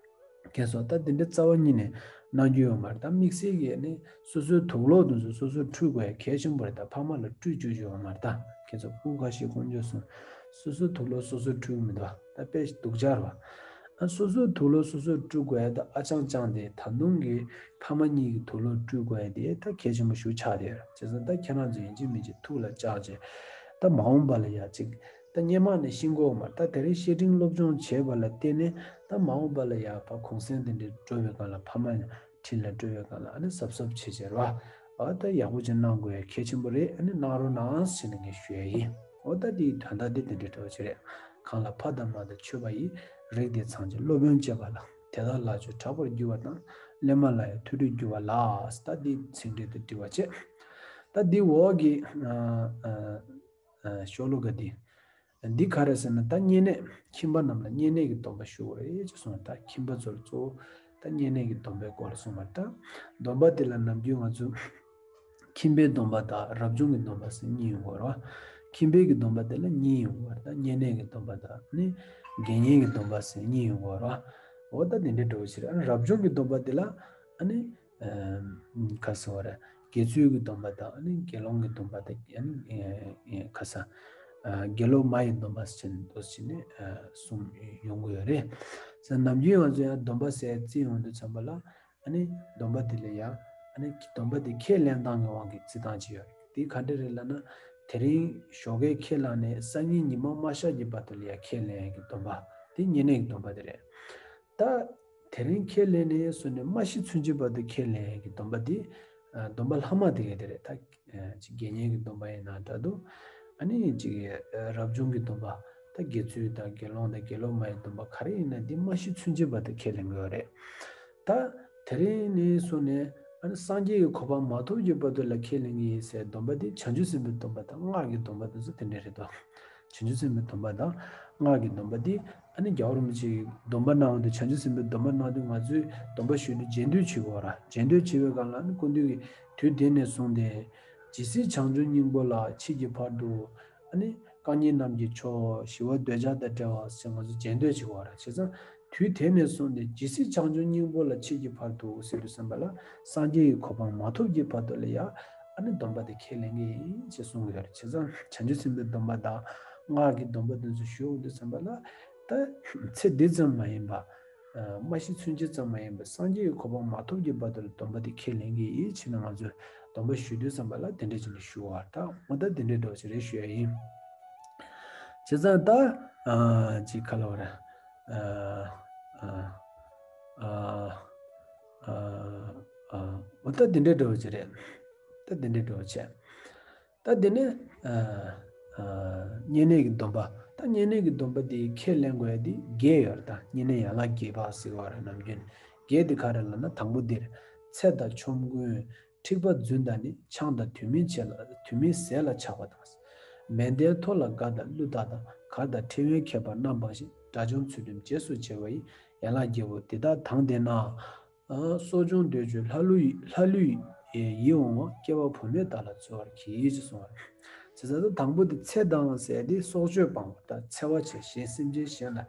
ཁྱེད་ཚོ་ད་དེ་འདྲ་རྩ་བ་ཉིད་ནས་གནང་རྒྱུ་ཡོད་མ་རེད་ད། དམིགས་བསལ་གྱིས་ནི་སོ་སོའི་དུག་ལོག་དེ་ཚོ་སོ་སོས་འཁྲུད་དགོས་ཡ་གལ་ཆེན་པོ་རེད་ད། ཕ་མ་ལ་སྤྲོད་བཅུག་རྒྱུ་ཡོད་མ་རེད་ད། ཁྱེད་ཚོ་སྤུ་གུ་ཁ་ཤས་དཀོན་མཆོག་གསུམ། སོ་སོའི་དུག་ལོག་སོ་སོས་འཁྲུད་ཀྱི་མི་འདུག་ད་དཔེ་སྡུག་ཅག་རེད་བ། ཨ་སོ་སོའི་དུག་ལོག་སོ་སོས་བཀྲུ་དགོས་ཡ་ད་ཨ་ཅང་ཅང་དེ་ད་དུང་གི་ཕ་མ་གཉིས་ཀྱི་དུག་ལོག་བཀྲུ་དགོས་ཡ་དེ་ད་གལ་ཆེན་པོ་ཞིག་ཆགས་བསྡད་ཡོད་རེད། བྱས་ཙང་ད་ཁྱེད་རང་ཚོ་ཡིན་གཅིག་མིན་གཅིག་ཐུགས་ལ་བཅངས་བྱས་ད་མ་འོངས་པ་ལ་ཡ་ཅིག་ད་སྔོན་མ་ནས་ཤེས་དགོས་མ་རེད་ད། དེ་རིང་བཤད་ཁྲིམས་སློབ་སྦྱོང་བྱས་པ་ལ་བརྟེན་ནས་ད་མ་འོངས་པ་ལ་ཡ་ཕ་གུང་སེང་དེ་འདྲ་འགྲོ་བའི་སྒང་ལ་ཕ་མ་ཁྲིམས་ལ་སྤྲོད་པའི་སྒང་ལ་ཨ་ནི་གཟབ་གཟབ་བྱེད་བྱེད་ར། ཨ་ད་ཡག་པོ་ཅིག་གནང་དགོས་ཡ་གལ་ཆེན་པོ་རེད། ཨ་ནི་གནང་རོགས་གནང་ཟེར་ནས་ངས་ཞུ་ཡ་ཡིན། འོ་ད་དེའི་དོན་དག་དེ་དེ་འདྲའི་འདྲ་བོ་ཅིག་རེད། གང་ལ་ཕ་དང་མ་དང་མཆོད་པ་ཡིས། རིགས་དེ་ཚངས་པའི་སློབ་དཔོན་བྱེད་པ་ལ། དེ་དག་ལ་ཆོས་དྲག་པོར་བསྒྱུར་བ་དང་། སླད་མ་ལ་ཡང་ཐུགས་སྤྲུལ་བསྒྱུར་བ་ལགས། ད་འདི་ཚིག་འགྲེལ་དུ་འབྲི་བ་བྱས། ད་འདི་འོག་གི་ཨ་ཨ་ཨ་ཤོ་ལོ་ཀ་འདི། འདི་ག་རེ་ཟེར་ན་ད་བསྙེན་གནས་ཁྱིམ་པ་རྣམས་ལ་བསྙེན་གནས་ཀྱི་སྡོམ་པ་ཞུ་དགོས་རེད་ཅེས་གསུངས། ད་ཁྱིམ་པ་ཚོར་གཙོ་བོ་ད་བསྙེན་གནས་ཀྱི་སྡོམ་པའི་སྐོར་ལ་གསུངས་པ་རེད། ད་སྡོམ་པ་འདི་ལ་ནམ་རྒྱུན་ང་ཚོས་ཁྱིམ་པའི་སྡོམ་པ་དང་རབ་བྱུང་གི་སྡོམ་པ་ཟེར་གཉིས་ཡོང་གི་ཡོད་རེད་བ། ཁྱིམ་པའི་གི་སྡོམ་པ་དེ་ལ་གཉིས་ཡོང་གི་ཡོད་རེད། ད་བསྙེན་གནས་ཀྱི་སྡོམ་པ་དང་ནི་དགེ་བསྙེན་གྱི་སྡོམ་པ་ཟེར་གཉིས་ཡོང་གི་ཡོད་རེད་བ། འོ་ད་དེ་འདྲའི་འདྲ་བོ་ཞིག་རེད། ཨ་ནི་རབ་བྱུང་གི་སྡོམ་པ་དེ་ལ་ཨ་ནི་ཨམ་ག་ཟེར་བ་རེད། དགེ་ཚུལ་གྱི་སྡོམ་པ་དང་ཨ་ནི་དགེ་སློང་གི་སྡོམ་པ་དང་ཨ་ནི་ཨེ་ཨེ་ག་ཟེར། ཨ་དགེ་སློབ་མ་ཡི་སྡོམ་པ་ཟེར་འདུག་ཟེར་ནས་ཨ་གསུམ་ཡོང་གི་ཡོད་རེད། ཟེར་ནམ་རྒྱུན་ང་ཚོ་ཡང་སྡོམ་པ་ཟེར་བརྩི་ཡོང་དུས་ཙམ་པ་ལ། ཨ་ནི་སྡོམ་པ་དེ་ལ་ཡང་། ཨ་ནི་སྡོམ་པ་དེ་ཁས་ལེན་སྟངས་ཀྱི་དབང་གིས་བརྩི་སྟངས་ཅིག་ཡོད་རེད། དེ་ག་འདྲ་རེད་ལབ་ན། དེ་རིང་ཞོགས་ཀས་ཁས་བླངས་ནས་སང་ཉིན་ཉི་མ་མ་ཤར་གྱི་བར་དུ་ལ་ཡང་ཁས་ལེན་ཡག་གི་སྡོམ་པ། དེ་བསྙེན་གནས་ཀྱི་སྡོམ་པ་དེ་རེད། ད། དེ་རིང་ཁས་ལེན་ནས་བཟུང་ནས་མ་ཤི་ཚུན་ཆད་བར་དུ་ཁས་ལེན་ཡག་གི་སྡོམ་པ་དེ། ཨ་སྡོམ་པ་ལྷག་མ་དེ་ག་དེ་རེད་ད། ཨ་ཅིག་དགེ་བསྙེན་གྱི་སྡོམ་པ་ཡིན་ན་འདྲ་འདུག་ཨ་ནི་ཅིག་ཨ་རབ་བྱུང་གི་སྡོམ་པ། ད་དགེ་ཚུལ་དང་དགེ་སློང་དང་དགེ་སློབ་མ་ཡི་སྡོམ་པ་ག་རེ་ཡིན་ན་འདི་མ་ཤི་ཚུན་ཆད་བར་དུ་ཁས་ལེན་གྱི་ཡོད་རེད། ད་དེ་རིང་ནས་བཟུང་ནས་ཨ་ནི་སངས་རྒྱས་ཀྱི་གོ་འཕང་མ་ཐོབ་ཀྱི་བར་དུ་ལ་ཁས་ལེན་གྱི་ཡིན་ཟེར་སྡོམ་པ་འདི་བྱང་ཆུབ་སེམས་དཔའི་སྡོམ་པ་དང་སྔགས་ཀྱི་སྡོམ་པ་དེ་ཚོ་དེ་འདྲ་རེད་དོ། བྱང་ཆུབ་སེམས་དཔའི་སྡོམ་པ་དང་སྔགས་ཀྱི་སྡོམ་པ་འདི་ཨ་ནི་རྒྱལ་བ་རིན་པོ་ཆེའི་སྡོམ་པ་གནང་དུས་བྱང་ཆུབ་སེམས་དཔའི་སྡོམ་པ་གནང་དུས་ང་ཚོས་སྡོམ་པ་ཞུ་དུས་རྗེས་ཟློས་བྱེད་དགོས་ར། རྗེས་ཟློས་བྱེད་པའི་སྒང་ལ་ཨ་ནི་སྐུ་མདུན་གྱིས་དུས་འདི་ནས་བཟུང་སྟེ་ཇི་སྲིད་བྱང་ཆུབ་སྙིང་པོ་ལ་མཆིས་ཀྱི་བར་དུ་ཨ་ནི། རྐང་གཉིས་རྣམས་ཀྱི་མཆོག་ཞི་བ་འདོད་ཆགས་དང་བྲལ་བ་ཟེར་ང་ཚོ་རྗེས་ཟློས་བྱེད་དགོས་ར། བྱས་ཙང་དུས་དེ་ནས་བཟུང་སྟེ་ཇི་སྲིད་བྱང་ཆུབ་སྙིང་པོ་ལ་མཆིས་ཀྱི་བར་དུ་ཟེར་དུས་ཙམ་པ་ལ་སངས་རྒྱས་ཀྱི་གོ་འཕང་མ་ཐོབ་ཀྱི་བར་དུ་ལ་ཡང་ཨ་ནི་སྡོམ་པ་དེ་ཁས་ལེན་གྱི་ཡིན་ཅེས་གསུང་གི་ཡོད་རེད། བྱས་ཙང་བྱང་ཆུབ་སེམས་དཔའི་སྡོམ་པ་དང་སྔགས་ཀྱི་སྡོམ་པ་དེ་ཚོ་ཞུ་འོང་དུས་ཙམ་པ་ལ་ད་ཚེ་འདི་ཙམ་མ་ཡིན་པ། མ་ཤི་ཚུན་ཆད་ཙམ་མ་ཡིན་པར་སངས་རྒྱས་ཀྱི་གོ་འཕང་མ་ཐོབ་ཀྱི་བར་དུ་ལ་སྡོམ་པ་དེ་ཁས་ལེན་གྱི་ཡིན་ཕྱིན་ན་ང་ཚོས་སྡོམ་པ་ཞུ་དུས་ཙམ་པ་ལ་དེ་འདྲ་བྱས་ནས་ཞུ་བ་དང་འོ་ད་དེ་འདྲའི་འདྲ་བོ་ཞིག་རེད་ཞུ་ཡ་ཡིན། བྱས་ཙང་ད་ཅིག་ག་ལབ་ར་འོ་ད་དེ་འདྲའི་འདྲ་བོ་ཞིག་རེད། ད་དེ་འདྲའི་འདྲ་བོ་བྱས། ད་དེ་ནས་ཨ་ བསྙེན་གནས་ཀྱི་སྡོམ་པ། ད་བསྙེན་གནས་ཀྱི་སྡོམ་པ་དེ་ཁས་ལེན་དགོས་ཡ་དེ་བརྒྱད་ཡོད་རེད། ད་བསྙེན་གནས་ཡན་ལག་བརྒྱད་པ་ཟེར་བ་རེད། ནམ་རྒྱུན་བརྒྱད་དེ་ག་རེ་ལབ་ན། དང་པོ་དེ་རེད། ཚེ་དང་ཆོམ་རྐུན། འཁྲིག་པ་རྫུན་དང་ནི། ཆང་དང་དུས་མིན་ཆེ་ལ་དུས་མིན་ཟས་ལ་ཆགས་པ་དང་། མལ་མདའི་ཐོ་ལ་སྒ་དང་གླུ་དག་དང་། གར་དང་ཕྲེང་བའི་ཁྱད་པར་རྣམ་སྤངས་ཤིང་། དགྲ་བཅོམ་ཚུལ་ཁྲིམས་རྗེས་སུ་བྱེད་པ་ཡི། ཡན་ལག་བརྒྱད་པོ་འདི་དག་དང་ལྡན་ན། གསོ་སྦྱོང་འདོད་ཆོས་ལྷ་ཀླུ་ཡི་ལྷ་ཀླུ་ཡི་ཡིད་འོང་བ། སྐྱེ་བ་བུད་མེད་དག་ལ་འཚོ་བར་གྱིས་ཞེས་གསུངས་པ་རེད། བྱས་ཙང་དང་པོ་དེ་ཚེ་དང་ཟེར་དེ་སྲོག་གཅོད་སྤང་བ། ད་འཚེ་བ་བྱེད་གཞན་སེམས་ཅན་གཞན་ལ་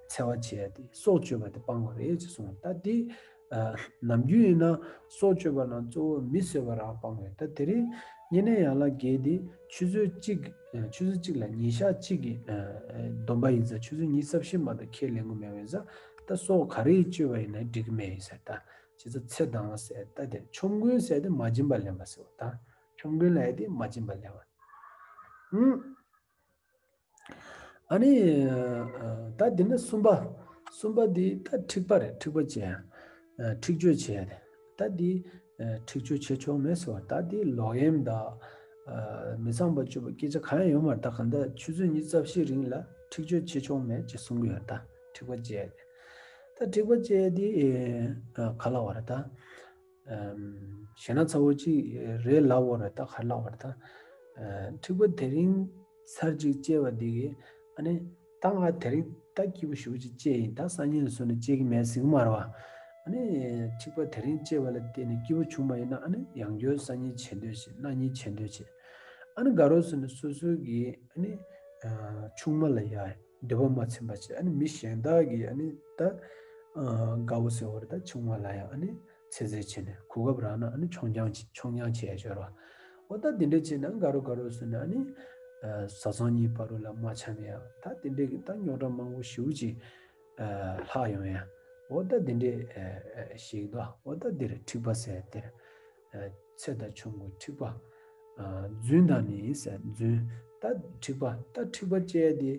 འཚེ་བ་བྱེད་ཡ་དེ་སྲོག་གཅོད་པ་དེ་སྤང་དགོས་རེད་ཅེས་གསུངས། ད་དེ་ནམ་རྒྱུན་ཡིན་ན་སྲོག་གཅོད་པ་ནང་གཙོ་བོ་མི་གསོད་པ་རང་སྤང་དགོས། ད་དེ་རིང་བསྙེན་གནས་ཡན་ལག་བརྒྱད་དེ་ཆུ་ཚོད་གཅིག་ཆུ་ཚོད་གཅིག་ལ་ཉིན་ཞག་གཅིག་གི་སྡོམ་པ་ཡིན་ཙང་ཆུ་ཚོད་ཉི་ཤུ་རྩ་བཞི་མ་གཏོགས་ཁས་ལེན་གྱི་མེད་པ་ཡིན་ཙང་། ད་སྲོག་ག་རེ་གཅོད་པ་ཡིན་ན་འགྲིག་གི་མེད་ཡིན་ཟེར། ད་བྱས་ཙང་ཚེ་དང་ཟེར། ད་དེ་ཆོམ་རྐུན་ཟེར་དེ་མ་བྱིན་པ་ལེན་པ་ཟེར་བ། ད་ཆོམ་རྐུན་ལབ་ཡ་དེ་མ་བྱིན་པ་ལེན་པ། ཨ་ནི་ད་འདི་ནི་གསུམ་པ། གསུམ་པ་འདི་ད་འཁྲིག་པ་རེད། འཁྲིག་པ་བྱས་ཡ། འཁྲིག་སྤྱོད་བྱས་ཡ་དེ། ད་འདི་འཁྲིག་སྤྱོད་བྱེད་ཆོག་མེད་ཟེར་བ། ད་འདི་ལོག་གཡེམ་དང་མི་ཚངས་པ་སྤྱོད་པ་སྐད་ཆ་གང་ཡང་ཡོད་མ་རེད། ད་གང་ལྟར་ཆུ་ཚོད་ཉི་ཤུ་རྩ་བཞིའི་རིང་ལ་འཁྲིག་སྤྱོད་བྱེད་ཆོག་མེད་ཅེས་གསུང་གི་ཡོད། ད་འཁྲིག་པ་བྱས་ཡ་དེ། ད་འཁྲིག་པ་བཅད་དེ་ག་ལ་བ་རེད་ད། ཞེ་ན་ཚ་བོ་གཅིག་རེད་ལབ་བ་རེད་ད། ག་ལ་བ་རེད་ད། འཁྲིག་པ་དེ་རིང་ཚར་གཅིག་བཅད་པ་འདི་གིས་ཨ་ནི་ད་ང་དེ་རིང་ད་སྐྱིད་པོ་ཞེ་པོ་ཅིག་བཅད་ཡིན། ད་སང་ཉིན་ནས་བཟུང་ནས་བཅད་ཀྱི་མེད་ཟེར་གྱི་མ་རེད་བ། ཨ་ནི་འཁྲིག་པ་དེ་རིང་བཅད་པ་ལ་བརྟེན་ནས་སྐྱིད་པོ་བྱུང་བ་ཡིན་ན་ཨ་ནི་ཡང་བསྐྱར་སང་ཉིན་བྱེད་འདོད་བྱེད། གནངས་ཉིན་བྱེད་འདོད་བྱེད། ཨ་ནི་དགའ་རོགས་ཚོ་ནི་སོ་སོའི་གི་ཨ་ནི་ཆུང་མ་ལ་ཡ། འདོད་པ་མ་ཚིམ་པ་བྱས། ཨ་ནི་མི་གཞན་དག་གིས་ཨ་ནི་ད་དགའ་བོ་ཟེར་བ་རེད་ད། ཆུང་མ་ལ་ཡང་ཨ་ནི་ཚེ་ཚད་བྱས་ནས་གོ་སྐབས་རག་ན་ཨ་ནི་ཆོག་རྐྱང་བྱེད། ཆོག་རྐྱང་བྱེད་ཡ་ཡོད་རེད་བ། འོ་ད་འདི་འདྲ་བྱས་ན་དགའ་རོགས་དགའ་རོགས་ཚོ་ནི་ཨ་ནི་བཟའ་ཚང་གཉིས་བར་དུ་ལ་མ་འཆམ་ཡ། ད་འདི་འདྲའི་གི་ད་རྙོག་དྲ་མང་པོ་ཞེ་པོ་ཅིག་ལྷག་ཡོང་ཡ། འོ་ད་འདི་འདྲའི་ཞིག་འདུག་འོ་ད་འདིར་འཁྲིག་པ་ཟེར་དེར། ཚེ་དང་ཆོམ་རྐུན་འཁྲིག་པ། རྫུན་དང་ནི་ཟེར། རྫུན། ད་འཁྲིག་པ། ད་འཁྲིག་པ་བཅད་དེ།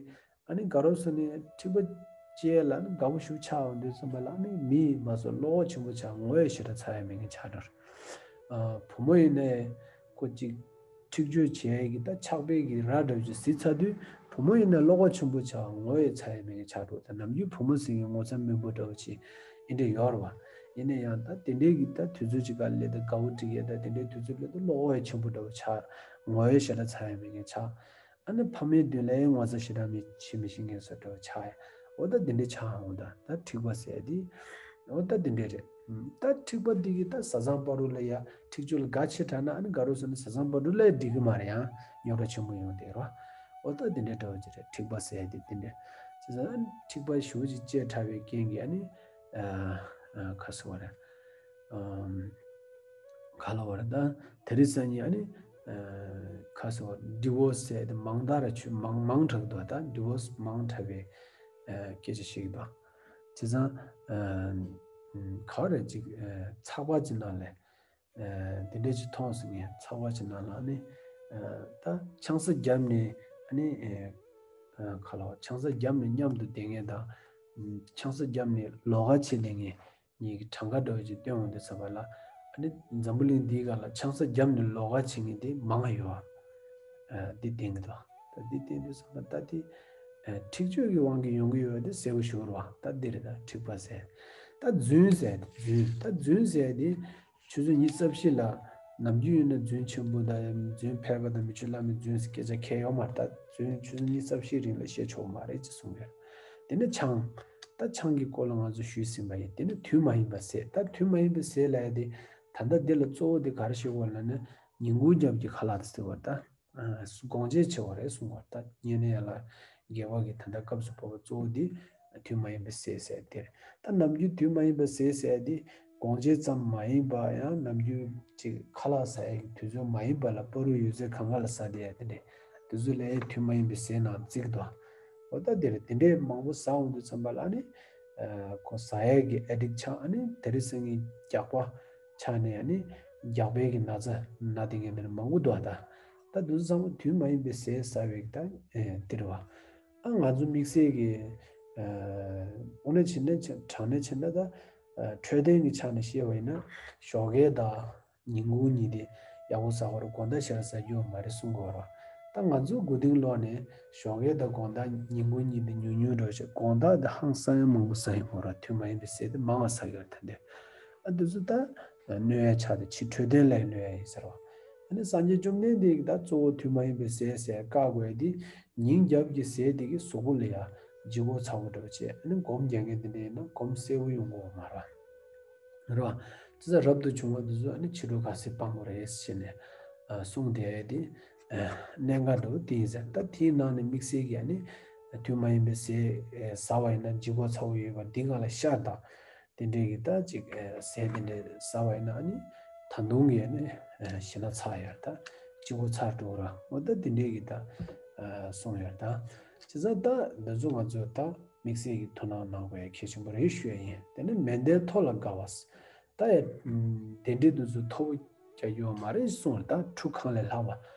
ཨ་ནི་དགའ་རོགས་ཚོ་ནི་འཁྲིག་པ་བཅད་ལ་ནི་དགའ་པོ་ཞེ་པོ་ཆགས་ཡོང་དུས་ཙམ་པ་ལ་ནི་མི་མ་སོ་བློ་ཁོག་ཆེན་པོ་ཆགས། ངོ་ཡ་ཞེ་དྲག་ཚ་ཡ་མེད་མཁན་ཆགས་འགྲོ། བུ་མོ་ཡིན་ནའི་ཁོ་གཅིག་འཁྲིག་སྤྱོད་བྱེད་ཡ་གི་ད་ཆགས་པའི་གི་ར་འདྲ་བོ་ཅིག་གཟིགས་ཚར་དུས་བུ་མོ་ཡིན་ན་བློ་ཁོག་ཆེན་པོ་ཆགས། ངོ་ཡ་ཚ་ཡ་མེད་མཁན་ཆགས་འགྲོ། ད་ནམ་རྒྱུན་བུ་མོ་ཟེར་མཁན་ངོ་ཚ་སྨིན་པོ་འདྲ་བོ་ཅིག་ཨེ་འདྲ་ཡོད་རེད་བ། ཡིན་ན་ཡང་ད་དེ་འདྲའི་གི་ད་དུས་ཚོད་ཅིག་ག་སླེབས་དུས་དགའ་བོ་སྒྲིག་ཡ། ད་དེ་འདྲའི་དུས་ཚོད་སླེབས་དུས་བློ་ཁོག་ཡ་ཆེན་པོ་འདྲ་བོ་ཆགས། ངོ་ཡ་ཞེ་དྲག་ཚ་ཡ་མེད་མཁན་ཆགས། ཨ་ནི་ཕ་མའི་མདུན་ལ་ཡང་ངོ་ཚ་ཞེ་དྲག་མི་བྱེད་མི་ཤེས་མཁན་བཟོ་འདྲ་བོ་ཆགས་ཡ། འོ་ད་འདི་འདྲའི་ཆགས་འོང་། ད་ད་འཁྲིག་པ་ཟེར་ཡ་དེ། འོ་ད་འདི་འདྲའི་རེད། ད་འཁྲིག་པ་འདི་གིས་ད་བཟའ་ཚང་བར་དུ་ལ་ཡ་འཁྲིག་སྤྱོད་ལ་དགའ་ཆེ་དྲགས་ན་ཨ་ནི་དགའ་རོགས་ཚོ་ནི་བཟའ་ཚང་བར་དུ་ལ་ཡ་འགྲིག་གི་མ་རེད། ཡང་རྙོག་དྲ་ཆེན་པོ་ཡོང་བསྡད་རོ། འོ་ད་འདི་འདྲའི་འདྲ་བོ་ཅིག་རེད། འཁྲིག་པ་ཟེར་ཡ་དེ་འདི་འདྲ། བྱས་ཙང་འཁྲིག་པ་ཞེ་པོ་ཅིག་བཅད་དྲགས་པའི་རྐྱེན་གྱིས་ཨ་ནི་ཁ་སོ་བ་རེད། ག་ལ་བར་ད་དེ་རིང་སང་ཉིན་ཨ་ནི་ཁ་སོ་ཌི་བོ་སི་ཟེར་དེ་མང་དག་ར་ཆུ་མང་མང་དྲགས་འདུག་ད་ཌི་བོ་སི་མང་དྲགས་པའི་སྐད་ཆ་ཞིག་དང་། བྱས་ཙང་ག་རེ་ཅིག་ཚགས་པར་གྱི་ནང་ལས་དེ་འདྲས་ཅིག་མཐོང་སོང་། ངས་ཚགས་པར་གྱི་ནང་ལ་ཨ་ནི་ད་ཆང་ས་བརྒྱབ་ནས་ཨ་ནི་ག་ལ་བར་ཆང་ས་བརྒྱབ་ནས་མཉམ་དུ་བསྡད་མཁན་དང་ཆང་ས་བརྒྱབ་ནས་ལོགས་ཀ་བྱེད་བསྡད་མཁན། གཉིས་ཀྱི་གྲངས་ཀ་འདྲ་བོ་ཅིག་སྟོན་འོང་དུས་ཙམ་པ་ལ་ཨ་ནི་འཛམ་བུ་གླིང་འདིའི་སྒང་ལ་ཆང་ས་བརྒྱབ་ནས་ལོགས་ཀ་བྱེད་མཁན་དེ་མང་ང་ཡོད། འདི་བསྟན་གྱི་འདུག་ད་འདི་བསྟན་དུས་ཙམ་པ་ད་དེ་འཁྲིག་སྤྱོད་ཀྱི་དབང་གིས་ཡོང་གི་ཡོད་པ་དེ་གསལ་པོ་ཞུ་རོགས། ད་འདི་རེད། ད་འཁྲིག་པ་ཟེར། ད་རྫུན་ཟེར། རྫུན། ད་རྫུན་ཟེར་དེ་ཆུ་ཚོད་ཉི་ཤུ་རྩ་བཞི་ལ་ནམ་རྒྱུན་ཡིན་ན་རྫུན་ཆེན་པོ་དང་རྫུན་ཕལ་པ་དང་མི་ཆོས་བླ་མའི་རྫུན་ཟེར་སྐད་ཆ་གང་ཡང་ཡོད་མ་རེད། ད་རྫུན་ཆུ་ཚོད་ཉི་ཤུ་རྩ་བཞིའི་རིང་ལ་བཤད་ཆོག་མ་རེད་ཅེས་གསུངས་ཡོད། དེ་ནས་ཆང་། ད་ཆང་གི་སྐོར་ལ་ང་ཚོ་ཞུས་ཟིན་པ་ཡིན། དེ་ནས་དུས་མ་ཡིན་པ་ཟས། ད་དུས་མ་ཡིན་པ་ཟས་ལབ་ཡ་དེ་ད་ལྟ་འདི་ལ་གཙོ་བོ་དེ་ག་རེ་བཤད་དགོས་ལབ་ན་ཉིན་གུང་རྒྱབ་ཀྱི་ཁ་ལག་དེ་ཟེར་བ་ད། སྒོང་རྒྱག་བྱེད་པ་རེད་གསུང་བ། ད་བསྙེན་གནས་ཡན་ལག་བརྒྱད་པ་གི་ད་ལྟ་སྐབས་སུ་བབས་པ་གཙོ་བོ་དེ་དུས་མ་ཡིན་པ་ཟས་ཟེར་དེ་རེད། ད་ནམ་རྒྱུན་དུས་མ་ཡིན་པ་ཟས་ཟེར་དེ་སྒོང་རྒྱག་ཙམ་མ་ཡིན་པ་ཡང་ནམ་རྒྱུན་ཅིག་ཁ་ལག་ཟ་ཡ་གི་དུས་ཚོད་མ་ཡིན་པ་ལ་བར་དུ་ཡོད་ཚད་གང་ག་ལ་ཟ་བསྡད་ཡ་དེ་འདྲས་དུས་ཚོད་ལ་དུས་མ་ཡིན་པའི་ཟས་ནང་བརྩི་གི་འདུག་འོ་ད་དེ་རེད། དེ་འདྲས་མང་པོ་ཟ་འོང་དུས་ཙམ་པ་ལ་ཨ་ནི་ཁོ་ཟ་ཡ་གི་ཨེ་ཌིག་ཆགས། ཨ་ནི་དེ་རིང་སང་ཉིན་རྒྱགས་པ་ཆགས་ནས་ཨ་ནི་རྒྱགས་པའི་གི་ན་ཚ་ན་དེ་ངས་མེད་ན་མང་པོ་འདུག་ད་ད་དུས་ཚང་མ་དུས་མ་ཡིན་པའི་ཟས་ཟ་བའི་གི་ད་དེ་རེད་བ། ཨ་ང་ཚོ་དམིགས་བསལ་གི་དངོས་གནས་བྱས་ན་དྲང་གནས་བྱས་ན་ད་འཕྲོད་བསྟེན་གི་ཆ་ནས་བཤད་པ་ཡིན་ན་ཞོགས་ཀས་དང་ཉིན་གུང་གཉིས་དེ་ཡག་པོ་ཟ་དགོས་རེད། དགོང་དག་ཞེ་དྲག་ཟ་རྒྱུ་ཡོད་མ་རེད་གསུང་གི་ཡོད་རེད། ད་ང་ཚོ་མགོ་རྟིང་སློག་ནས་ཞོགས་ཀས་དང་དགོང་དག་ཉིན་གུང་གཉིས་དེ་ཉུང་ཉུང་འགྲོ་བྱས། དགོང་དག་དེ་ཧང་སང་ཡང་མང་པོ་ཟ་ཡོང་གི་རེད། དུས་མ་ཡིན་པའི་ཟས་དེ་མང་བ་ཟ་གི་རེད། ད་འདི་ཨ་འདི་ཚོ་ད་གནོད་ཡ་ཆགས་ཏེ་ཕྱི་འཕྲོད་བསྟེན་ལ་གནོད་ཡ་ཡིན་ཟེར་བ། ཨ་ནི་སངས་རྒྱས་བཅོམ་ལྡན་འདས་ཀྱིས་ད་གཙོ་བོ་དུས་མ་ཡིན་པའི་ཟས་ཟེར་བཀག་དགོས་ཡ་དེ། ཉིན་རྒྱབ་ཀྱི་ཟས་དེ་གིས་གཟུགས་པོ་ལ་ཡ་ལྗིད་ཁོག་ཚ་པོ་འདྲ་བོ་བྱས། ཨ་ནི་སྒོམ་རྒྱག་མཁན་དེ་འདྲ་ཡིན་ན་སྒོམ་གསལ་པོ་ཡོང་གི་ཡོད་མ་རེད། རེད་བ། དེ་ཚོ་རབ་ཏུ་བྱུང་བ་དེ་ཚོ་ཨ་ནི་ཕྱི་དྲོ་ག་ཚོད་སྤང་དགོས་རེད་ཟེར་ནས་ཨ་གསུངས་བསྡད་དེ། ཨ་གནད་འགག་འདྲ་བོ་དེ་ཡིན་ཟེར། ད་དེའི་ནང་ནས་དམིགས་བསལ་གྱི་ཨ་ནི་དུས་མ་ཡིན་པའི་ཟས་ཨ་ཟ་བ་ཡིན་ན་ལྗིད་ཁོག་ཚ་པོ་ཡོད་པ་འདི་སྒང་ལ་ཤར་དང་། དེ་འདྲས་ཀྱི་ད་ཅིག་ཨ་ཟས་དེ་འདྲས་ཟ་བ་ཡིན་ན་ཨ་ནི་ད་དུང་གི་ཨ་ནི་ཨ་ཞེད་སྣང་ཚ་ཡོད་ད། ལྗིད་ཁོག་ཚ་འགྲོ་ར། འོ་ད་དེ་འདྲས་ཀྱི་ད་ཨ་གསུངས་ཡོད་ད། བྱས་ཙང་ད་འདི་ཚོ་ང་ཚོ་ད་དམིགས་བསལ་གྱི་དོ་སྣང་གནང་དགོས་ཡ་གལ་ཆེན་པོ་རེད་ཞུ་ཡ་ཡིན། དེ་ནས་མལ་གདན་མཐོ་ལ་དགའ་བ། ད་ཡ་དེ་འདྲའི་དུས་ཚོད་མཐོ་པོ་རྒྱག་རྒྱུ་ཡོད་མ་རེད་གསུངས་རེད། ད་ཁྲུ་གང་ལས་ལྷག་པ་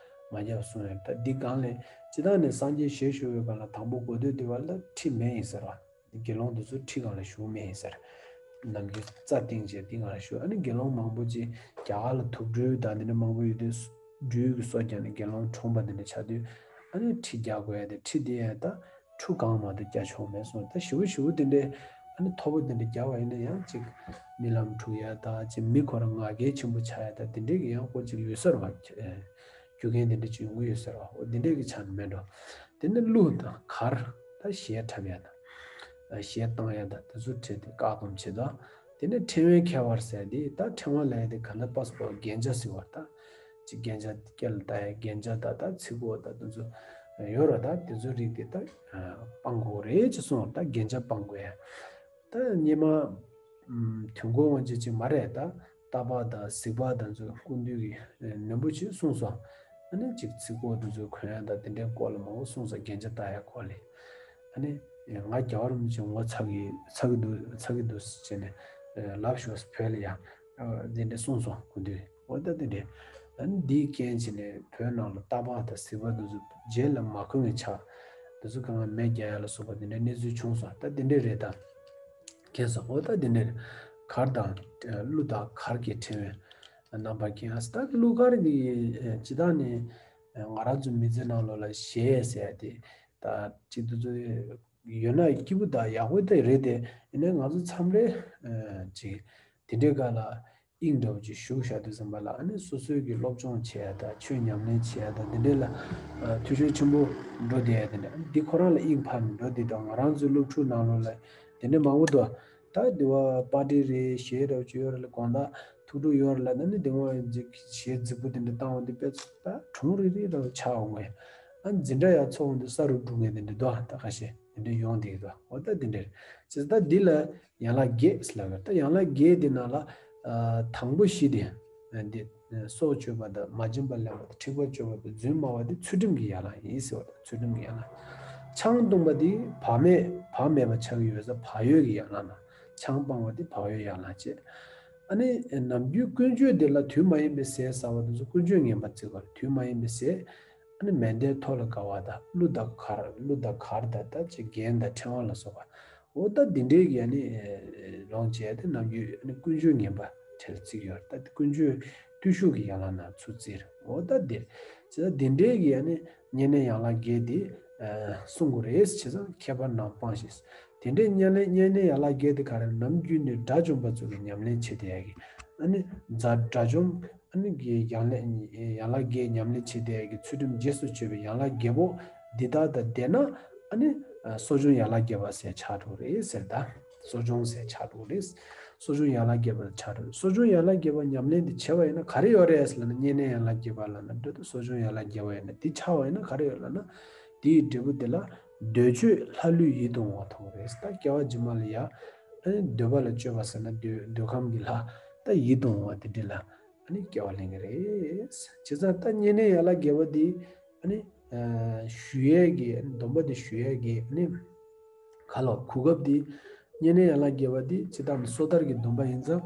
མ་རྒྱག་གསུངས་རེད། ད་འདི་སྒང་ལས་སྤྱིར་བཏང་ནས་སངས་རྒྱས་ཞལ་བཞུགས་པའི་སྒང་ལ་དང་པོ་གོ་ཐོས་འདི་བར་ལ་ཁྲི་མེད་ཡིན་ཟེར་བ། དགེ་སློང་དེ་ཚོ་ཁྲི་སྒང་ལ་བཞུགས་མེད་ཡིན་ཟེར། ནམ་རྒྱུན་རྩྭ་བཏིང་བྱས་དེ་སྒང་ལ་བཞུགས། ཨ་ནི་དགེ་སློང་མང་པོ་ཅིག་རྒྱ་གར་ལ་དུག་སྦྲུལ་དང་དེ་འདྲ་མང་པོ་ཡོད་དུས་སྦྲུལ་གྱི་སོ་བརྒྱབ་ནས་དགེ་སློང་གྲོངས་པ་དེ་འདྲ་ཆགས་དུས། ཨ་ནི་ཁྲི་རྒྱག་དགོས་ཡ་དེ་ཁྲི་དེ་ཡ་ད་ཁྲུ་གང་མ་གཏོགས་རྒྱག་ཆོག་མེད་གསུངས། ད་ཞེ་པོ་ཞེ་པོ་དེ་འདྲའི་ཨ་ནི་མཐོ་པོ་དེ་འདྲ་རྒྱག་པ་ཡིན་ན་ཡང་ཅིག་རྨི་ལམ་འཁྲུག་ཡ་ད་ཅིག་མི་ཁོ་རང་ང་རྒྱལ་ཆེན་པོ་ཆགས་ཡ་ད་དེ་འདྲའི་གི་ཡང་ཁོ་ཅིག་ཡོད་ས་རེད་བ། རྒྱུ་རྐྱེན་དེ་འདྲ་ཅིག་ཡོང་གི་ཡོད་ས་རེད་བ། འོ་དེ་འདྲའི་གི་ཆ་ནས་མེད་འགྲོ། དེ་ནས་གླུ་དང་གར། ད་གཞས་འཁྲབ་ཡ་དང་། གཞས་བཏང་ཡ་དང་དེ་ཚོ་ཁྲིད་དེ་བཀག་སྡོམ་བྱེད་དང་། དེ་ནས་ཕྲེང་བའི་ཁྱད་པར་ཟེར་དེ། ད་ཕྲེང་བ་ལབ་ཡ་དེ་ག་ན་པ་སྤོ་རྒྱན་ཆ་ཟེར་བ། ད་ཅིག་རྒྱན་ཆ་སྐེ་ལ་བཏགས་ཡ་རྒྱན་ཆ་ད་ད་ཚིགས་གོ་ད་དེ་ཚོ་ཡོད་ར། ད་དེ་ཚོ་རིགས་དེ་ད་སྤང་དགོས་རེད་ཅེས་གསུངས་པ། ད་རྒྱན་ཆ་སྤང་དགོས་ཡ། ད་སྔོན་མ་དུས་འཁོར་དབང་ཆེན་ཅིག་མ་རེད་ད། རྟ་པ་དང་གཟིག་པ་དང་ཚོ་སྐུ་མདུན་གྱི་ནོར་བུ་ཅིག་གསུངས་སོང་། ཨ་ནི་ཅིག་ཚིགས་གོ་དེ་ཚོ་གོན་ཡ་དང་དེ་འདྲའི་སྐོར་ལ་མང་པོ་གསུངས་སོང་། རྒྱན་ཆ་བཏགས་ཡ་སྐོར་ལ། ཨ་ནི་ང་རྒྱལ་བ་རིན་པོ་ཆེ་ངོ་ཚ་གི་ཚ་གི་འདུག་ཚ་གི་འདུག་ཟེར་ནས་ལབ་ཤོག་བོད་ལ་ཡ། དེ་འདྲ་གསུངས་སོང་སྐུ་མདུན། འོ་ད་དེ་འདྲ། ཨ་ནི་འདིའི་རྐྱེན་བྱས་ནས་བོད་ནང་ལ་རྟ་པ་དང་གཟིག་པ་དེ་ཚོ་རྗེས་ལ་མ་གོན་གི་ཆགས། དེ་ཚོ་གང་ལ་མེ་རྒྱག་ཡ་ལ་སོགས་པ་དེ་འདྲའི་གནས་ཚུལ་བྱུང་སོང་། ད་དེ་འདྲ་རེད་ད། མཁྱེན་སོང་། འོ་ད་དེ་འདྲ་རེད། གར་དང་གླུ་དང་གར་གྱི་ཕྲེང་བའི་རྣམ་པ་མཁྱེན། ཨ་ད་གླུ་གར་འདི་སྤྱིར་བཏང་ནས་ང་རང་ཚོ་མི་ཚེ་ནང་ལོགས་ལ་གཞས་ཟེར་ཡ་དེ་ད་ཅིག་དེ་ཚོ་ཡོད་ན་སྐྱིད་པོ་དང་ཡག་པོ་དེ་རེད་དེ། ཡིན་ནའི་ང་ཚོ་མཚམས་རེ་ཅིག་དེ་འདྲའི་སྒང་ལ་དབྱིངས་འདྲ་བོ་ཅིག་ཞུགས་བཞག་དུས་ཙམ་པ་ལ། ཨ་ནི་སོ་སོའི་གི་སློབ་སྦྱོང་བྱེད་ཡ་དང་ཆོས་ཉམས་ལེན་བྱེད་ཡ་དང་དེ་འདྲའི་ལ་ཨ་འཐུས་ཤོར་ཆེན་པོ་འགྲོ་བསྡད་ཡ་དེ་འདྲ། ཨ་ནི་འདི་ཁོ་རང་ལ་དབྱིངས་ཕར་ནས་འགྲོ་བསྡད་དང་། ང་རང་ཚོའི་སློབ་ཕྲུག་ནང་ལོགས་ལ་དེ་འདྲའི་མང་པོ་འདུག་ད་དེ་བ་པར་ཊི་རེད། གཞས་འདྲ་བོ་ཅིག་ཡོད་རེད་ལ། དགོང་དག་ཐུག་འགྲོ་ཡོད་རེད་ལ། ཨ་ནི་དེ་བ་གཞས་རྫིག་པོ་དེ་འདྲ་བཏང་བ་འདི་དཔེ་ད་གྲུང་རིག་རིག་འདྲ་བོ་ཆགས་འོང་ངས། ཨ་འཛིན་གྲྭ་ཡར་ཚོགས་འོང་དུས་ས་རུབ་འགྲོ་མཁན་དེ་འདྲ་འདུག་ད་ཁ་ཤས་དེ་འདྲ་ཡོང་བསྡད་ཀྱི་འདུག་འོ་ད་དེ་འདྲ་རེད། བྱས་ཙང་ད་འདི་ལ་ཡན་ལག་བརྒྱད་ཟེར་ལབ་ཡོད། ད་ཡན་ལག་བརྒྱད་དེ་ནང་ལ་ཨ་དང་པོ་བཞི་དེ་འདི་སྲོག་གཅོད་པ་དང་། མ་བྱིན་པ་ལེན་པ་དང་། འཁྲིག་པ་སྤྱོད་པ་དང་། རྫུན་སྨྲ་བ་དེ་ཚུལ་ཁྲིམས་ཀྱི་ཡན་ལག་ཡིན་ཟེར་བ་དང་། ཚུལ་ཁྲིམས་ཀྱི་ཡན་ལག་ཆང་བཏུང་བ་དེ་བག་མེད་བག་མེད་པ་ཆགས་ཀྱི་ཡོད་ཙང་བག་ཡོད་ཀྱི་ཡན་ལག་ན། ཆང་སྤང་བ་དེ་བག་ཡོད་ཡན་ལག་བྱས། ཨ་ནི་ནམ་རྒྱུན་ཀུན་སྤྱོད་དེ་ལ་དུས་མ་ཡིན་པའི་ཟས་ཟ་བ་དེ་ཚོ་ཀུན་སྤྱོད་ངན་པ་བརྩི་དགོས་རེད། དུས་མ་ཡིན་པའི་ཟས། ཨ་ནི་མལ་གདན་མཐོ་ལ་དགའ་བ་དང་། གླུ་དང་གར། གླུ་དང་གར་དང་། ད་ཅིག་རྒྱན་དང་ཕྲེང་བ་ལ་སོགས་པ། འོ་ད་འདི་འདྲའི་གི་ཨ་ནི་ལོངས་སྤྱད་དེ་ནམ་རྒྱུན་ཨ་ནི་ཀུན་སྤྱོད་ངན་པ་བྲལ་བརྩི་གི་ཡོད་རེད། ད་ཀུན་སྤྱོད་བརྟུལ་ཞུགས་ཀྱི་ཡན་ལག་ནང་ཚུད་རྩིས་རེད། འོ་ད་འདིར་བྱས་ཙང་འདི་འདྲའི་གི་ཨ་ནི་བསྙེན་གནས་ཡན་ལག་བརྒྱད་འདི་ཨ་བསྲུང་དགོས་རེད། བྱས་ཙང་ཁྱད་པར་རྣམས་སྤངས་ཤིག་དེ་འདྲའི་བསྙེན་གནས་བསྙེན་གནས་ཡན་ལག་བརྒྱད་དེ་ག་རེ་ན། ནམ་རྒྱུན་ནས་དགྲ་བཅོམ་པ་ཚོ་གི་ཉམས་ལེན་བྱེད་བསྡད་ཡ་གི་ཨ་ནི་དགྲ་དགྲ་བཅོམ། ཨ་ནི་གི་ཡང་ལས་ཡན་ལག་བརྒྱད་ཉམས་ལེན་བྱེད་བསྡད་ཡ་གི་ཚུལ་ཁྲིམས་རྗེས་སུ་སྤྱོད་པའི་ཡན་ལག་བརྒྱད་པོ་འདི་དག་དང་ལྡན་ན། ཨ་ནི་ཨ་གསོ་སྦྱོང་ཡན་ལག་བརྒྱད་པ་ཟེར་ཆགས་འགྲོ་རེད་ཟེར། ད་གསོ་སྦྱོང་ཟེར་ཆགས་འགྲོ་རེད། གསོ་སྦྱོང་ཡན་ལག་བརྒྱད་པ་ཆགས་འགྲོ་རེད། གསོ་སྦྱོང་ཡན་ལག་བརྒྱད་པ་ཉམས་ལེན་འདི་བྱས་པ་ཡིན་ན་ག་རེ་ཡོད་རེད་ཟེར་ལབ་ན། བསྙེན་གནས་ཡན་ལག་བརྒྱད་པ་ལབ་ན་འགྲོ་དུས་གསོ་སྦྱོང་ཡན་ལག་བརྒྱད་པ་ཡིན་ན། འདི་ཆགས་པ་ཡིན་ན་ག་རེ་ཡོད་ལབ་ན། དེའི་འབྲས་བུ་དེ་ལ་འདོད་སྤྱོད་ལྷ་ཀླུ་ཡིད་དུ་འོང་བ་ཐོབ་རེད། ད་སྐྱེ་བ་རྗེས་མ་ལ་ཡ་ཨ་ནི་འདོད་པ་ལ་སྤྱོད་པ་ཟེར་ན་འདོད་འདོད་ཁམས་ཀྱི་ལྷ་ད་ཡིད་དུ་འོང་བ་དེ་འདྲ་ལ་ཨ་ནི་སྐྱེ་བ་ལེན་གྱི་རེད། བྱས་ཙང་ད་བསྙེན་གནས་ཡན་ལག་བརྒྱད་པ་འདི་ཨ་ནི་ཨ་ཞུ་ཡས་ཀྱི་ཨ་ནི་སྡོམ་པ་འདི་ཞུ་ཡས་ཀྱི་ཨ་ནི་ག་ལ་གོ་སྐབས་འདི། བསྙེན་གནས་ཡན་ལག་བརྒྱད་པ་འདི་སྤྱིར་བཏང་ནི་སོ་ཐར་གྱི་སྡོམ་པ་ཡིན་ཙང་།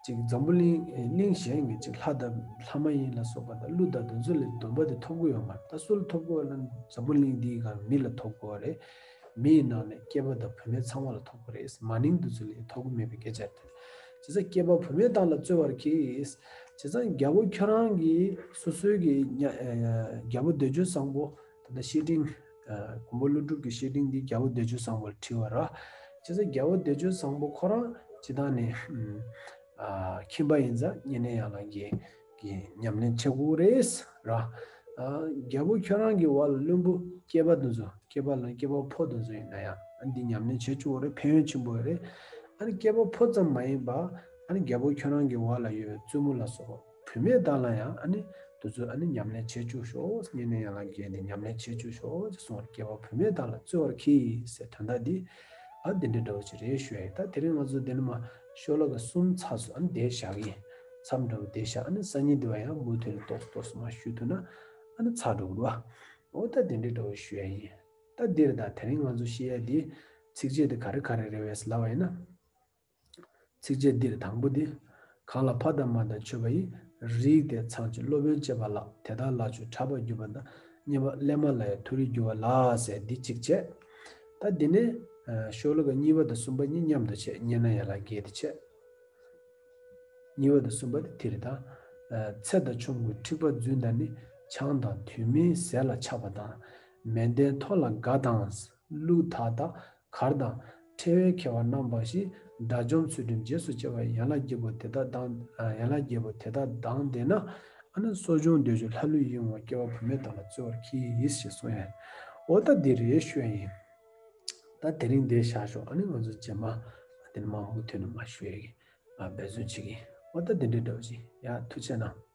ཅིག་འཛམ་བུ་གླིང་གླིང་གཞན་གྱི་ཅིག་ལྷ་དང་ལྷ་མ་ཡིན་ལ་སོགས་པ་དང་ཀླུ་དང་དེ་ཚོ་ལ་སྡོམ་པ་དེ་ཐོབ་ཀྱི་ཡོད་མ་རེད། ད་སུ་ལ་ཐོབ་ཀྱི་ཡོད་ལབ་ན། འཛམ་བུ་གླིང་འདིའི་སྒང་མི་ལ་ཐོབ་ཀྱི་ཡོད་རེད། མི་ཡི་ནང་ནས་སྐྱེས་པ་དང་བུད་མེད་ཚང་མ་ལ་ཐོབ་ཀྱི་རེད། མ་ནིང་དེ་ཚོ་ལ་ཐོབ་ཀྱི་མེད་པའི་སྐད་ཆ་རེད། བྱས་ཙང་སྐྱེས་པ་བུད་མེད་དག་ལ་སྩོལ་བར་གྱིས། བྱས་ཙང་རྒྱལ་པོ་ཁྱོད་རང་གི་སོ་སོའི་གི་ཉ་ཨ་རྒྱལ་པོ་བདེ་སྤྱོད་བཟང་པོ་ད་ལྟ་བཤེས་སྤྲིང་ཨ་མགོན་པོ་ཀླུ་སྒྲུབ་ཀྱི་བཤེས་སྤྲིང་འདི་རྒྱལ་པོ་བདེ་སྤྱོད་བཟང་པོར་བྲིས་པ་ར། བྱས་ཙང་རྒྱལ་པོ་བདེ་སྤྱོད་བཟང་པོ་ཁོ་རང་སྤྱིར་བཏང་ནས་ཨ་ཁྱིམ་པ་ཡིན་ཙང་བསྙེན་གནས་ཡན་ལག་བརྒྱད་ཀྱི་ཉམས་ལེན་བྱེད་དགོས་རེད་ར། ཨ་རྒྱལ་པོ་ཁྱོད་རང་གི་འོག་ལ་བློན་པོ་སྐྱེས་པ་དེ་ཚོ་སྐྱེས་པ་ལ་སྐྱེས་པ་ཕོ་དེ་ཚོ་ཡིན་ན་ཡང་ཨ་འདི་ཉམས་ལེན་བྱེད་ཆོག་རེད། ཕན་ཡོན་ཆེན་པོ་རེད། ཨ་ནི་སྐྱེས་པ་ཕོ་ཙམ་མ་ཡིན་པ་ཨ་ནི་རྒྱལ་པོ་ཁྱོད་རང་གི་འོག་ལ་ཡོད་པའི་བཙུན་མོ་ལ་སོགས་པ་བུད་མེད་དག་ལ་ཡང་ཨ་ནི་དེ་ཚོ་ཨ་ནི་ཉམས་ལེན་བྱེད་ཆོག་ཤོག་བསྙེན་གནས་ཡན་ལག་བརྒྱད་འདི་ཉམས་ལེན་བྱེད་ཆོག་ཤོག་ཅེས་གསུངས་པར་སྐྱེས་པ་བུད་མེད་དག་ལ་སྩོལ་བར་གྱིས་ཟེར་དོན་དག་འདི་ཨ་འདི་འདྲ་འདྲ་བོ་ཅིག་རེད་ཞུ་ཡ་ཡིན། ད་དེ་རིང་ང་ཚོ་འདི་ནི་མ་ཤོ་ལོ་ཀ་གསུམ་ཚར་སོང་། ཨ་ནི་དེ་བཞག་གི་ཡིན། མཚམས་འདྲ་བོ་དེ་བཞག་ཨ་ནི་སང་ཉིན་འདི་བ་ཡང་མུ་མཐུད་ནས་ཏོག་ཙམ་ཏོག་ཙམ་མ་ཞུས་ཐུབ་ན་ཨ་ནི་ཚར་འགྲོ་གི་རེད་བ། འོ་ད་དེ་འདྲའི་འདྲ་བོ་ཞུ་ཡ་ཡིན། ད་འདིར་ད་དེ་རིང་ང་ཚོ་བཤད་ཡ་འདི་ཚིགས་བཅད་འདི་ག་རེ་ག་རེ་རེད་བས་ལབ་པ་ཡིན་ན། ཚིགས་བཅད་འདིར་དང་པོ་འདི། གང་ལ་ཕ་དང་མ་དང་མཆོད་པ་ཡི། རིགས་དེ་ཚངས་སྤྱོད་སློབ་དཔོན་བཅས་པ་ལགས། དེ་དག་ལ་མཆོད་གྲགས་པར་གྱུར་པ་དང་། གཉིས་པ་གླེན་མ་ལ་ཡང་མཐོ་རིས་གྱུར་པ་ལགས་ཟེར་འདི་གཅིག་བྱས། ད་འདི་ནས་ཤོ་ལོ་ཀ་གཉིས་པ་དང་གསུམ་པ་གཉིས་མཉམ་དུ་བྱས། བསྙེན་གནས་ཡན་ལག་བརྒྱད་དེ་བྱས། གཉིས་པ་དང་གསུམ་པ་དེ་དེ་རེད་ད། ཚེ་དང་ཆོམ་རྐུན་འཁྲིག་པ་རྫུན་དང་ནི། ཆང་དང་དུས་མིན་ཟས་ལ་ཆགས་པ་དང་། མལ་སྟན་མཐོ་ལ་དགའ་དང་། བླུག་དག་དང་གར་དང་། ཕྲེང་བའི་ཁྱད་པར་རྣམ་འབའ་ཞིག་དགྲ་བཅོམ་ཚུལ་ཁྲིམས་རྗེས་སུ་བཅད་པ་ཡན་ལག་བརྒྱད་པོ་དེ་དག་དང་། ཡན་ལག་བརྒྱད་པོ་དེ་དག་དང་ལྡན་ན། ཨ་ནི་གསོ་སྦྱོང་འདོད་ཆུ་ལྷ་ལུས་ཡིན་འོང་སྐྱེ་བ་བུད་མེད་དག་ལ་སྩོལ་བར་གྱིས་ཞེས་གསུངས་ཡ། འོ་ད་འདི་རེད་ཞུ་ཡ་ཡིན། ད་དེ་རིང་འདི་བཞག་ཤོག་ཨ་ནི་ང་ཚོ་རྗེས་མ་དེ་ནི་མ་མུ་མཐུད་ནས་མ་ཞུ་ཡ་གི་འབད་བརྩོན་བྱེད་ཀྱི་ཡིན། འོ་ད་འདི་འདྲའི་འདྲ་བོ་ཞིག་ཡ། ཐུགས་རྗེ་གནང་།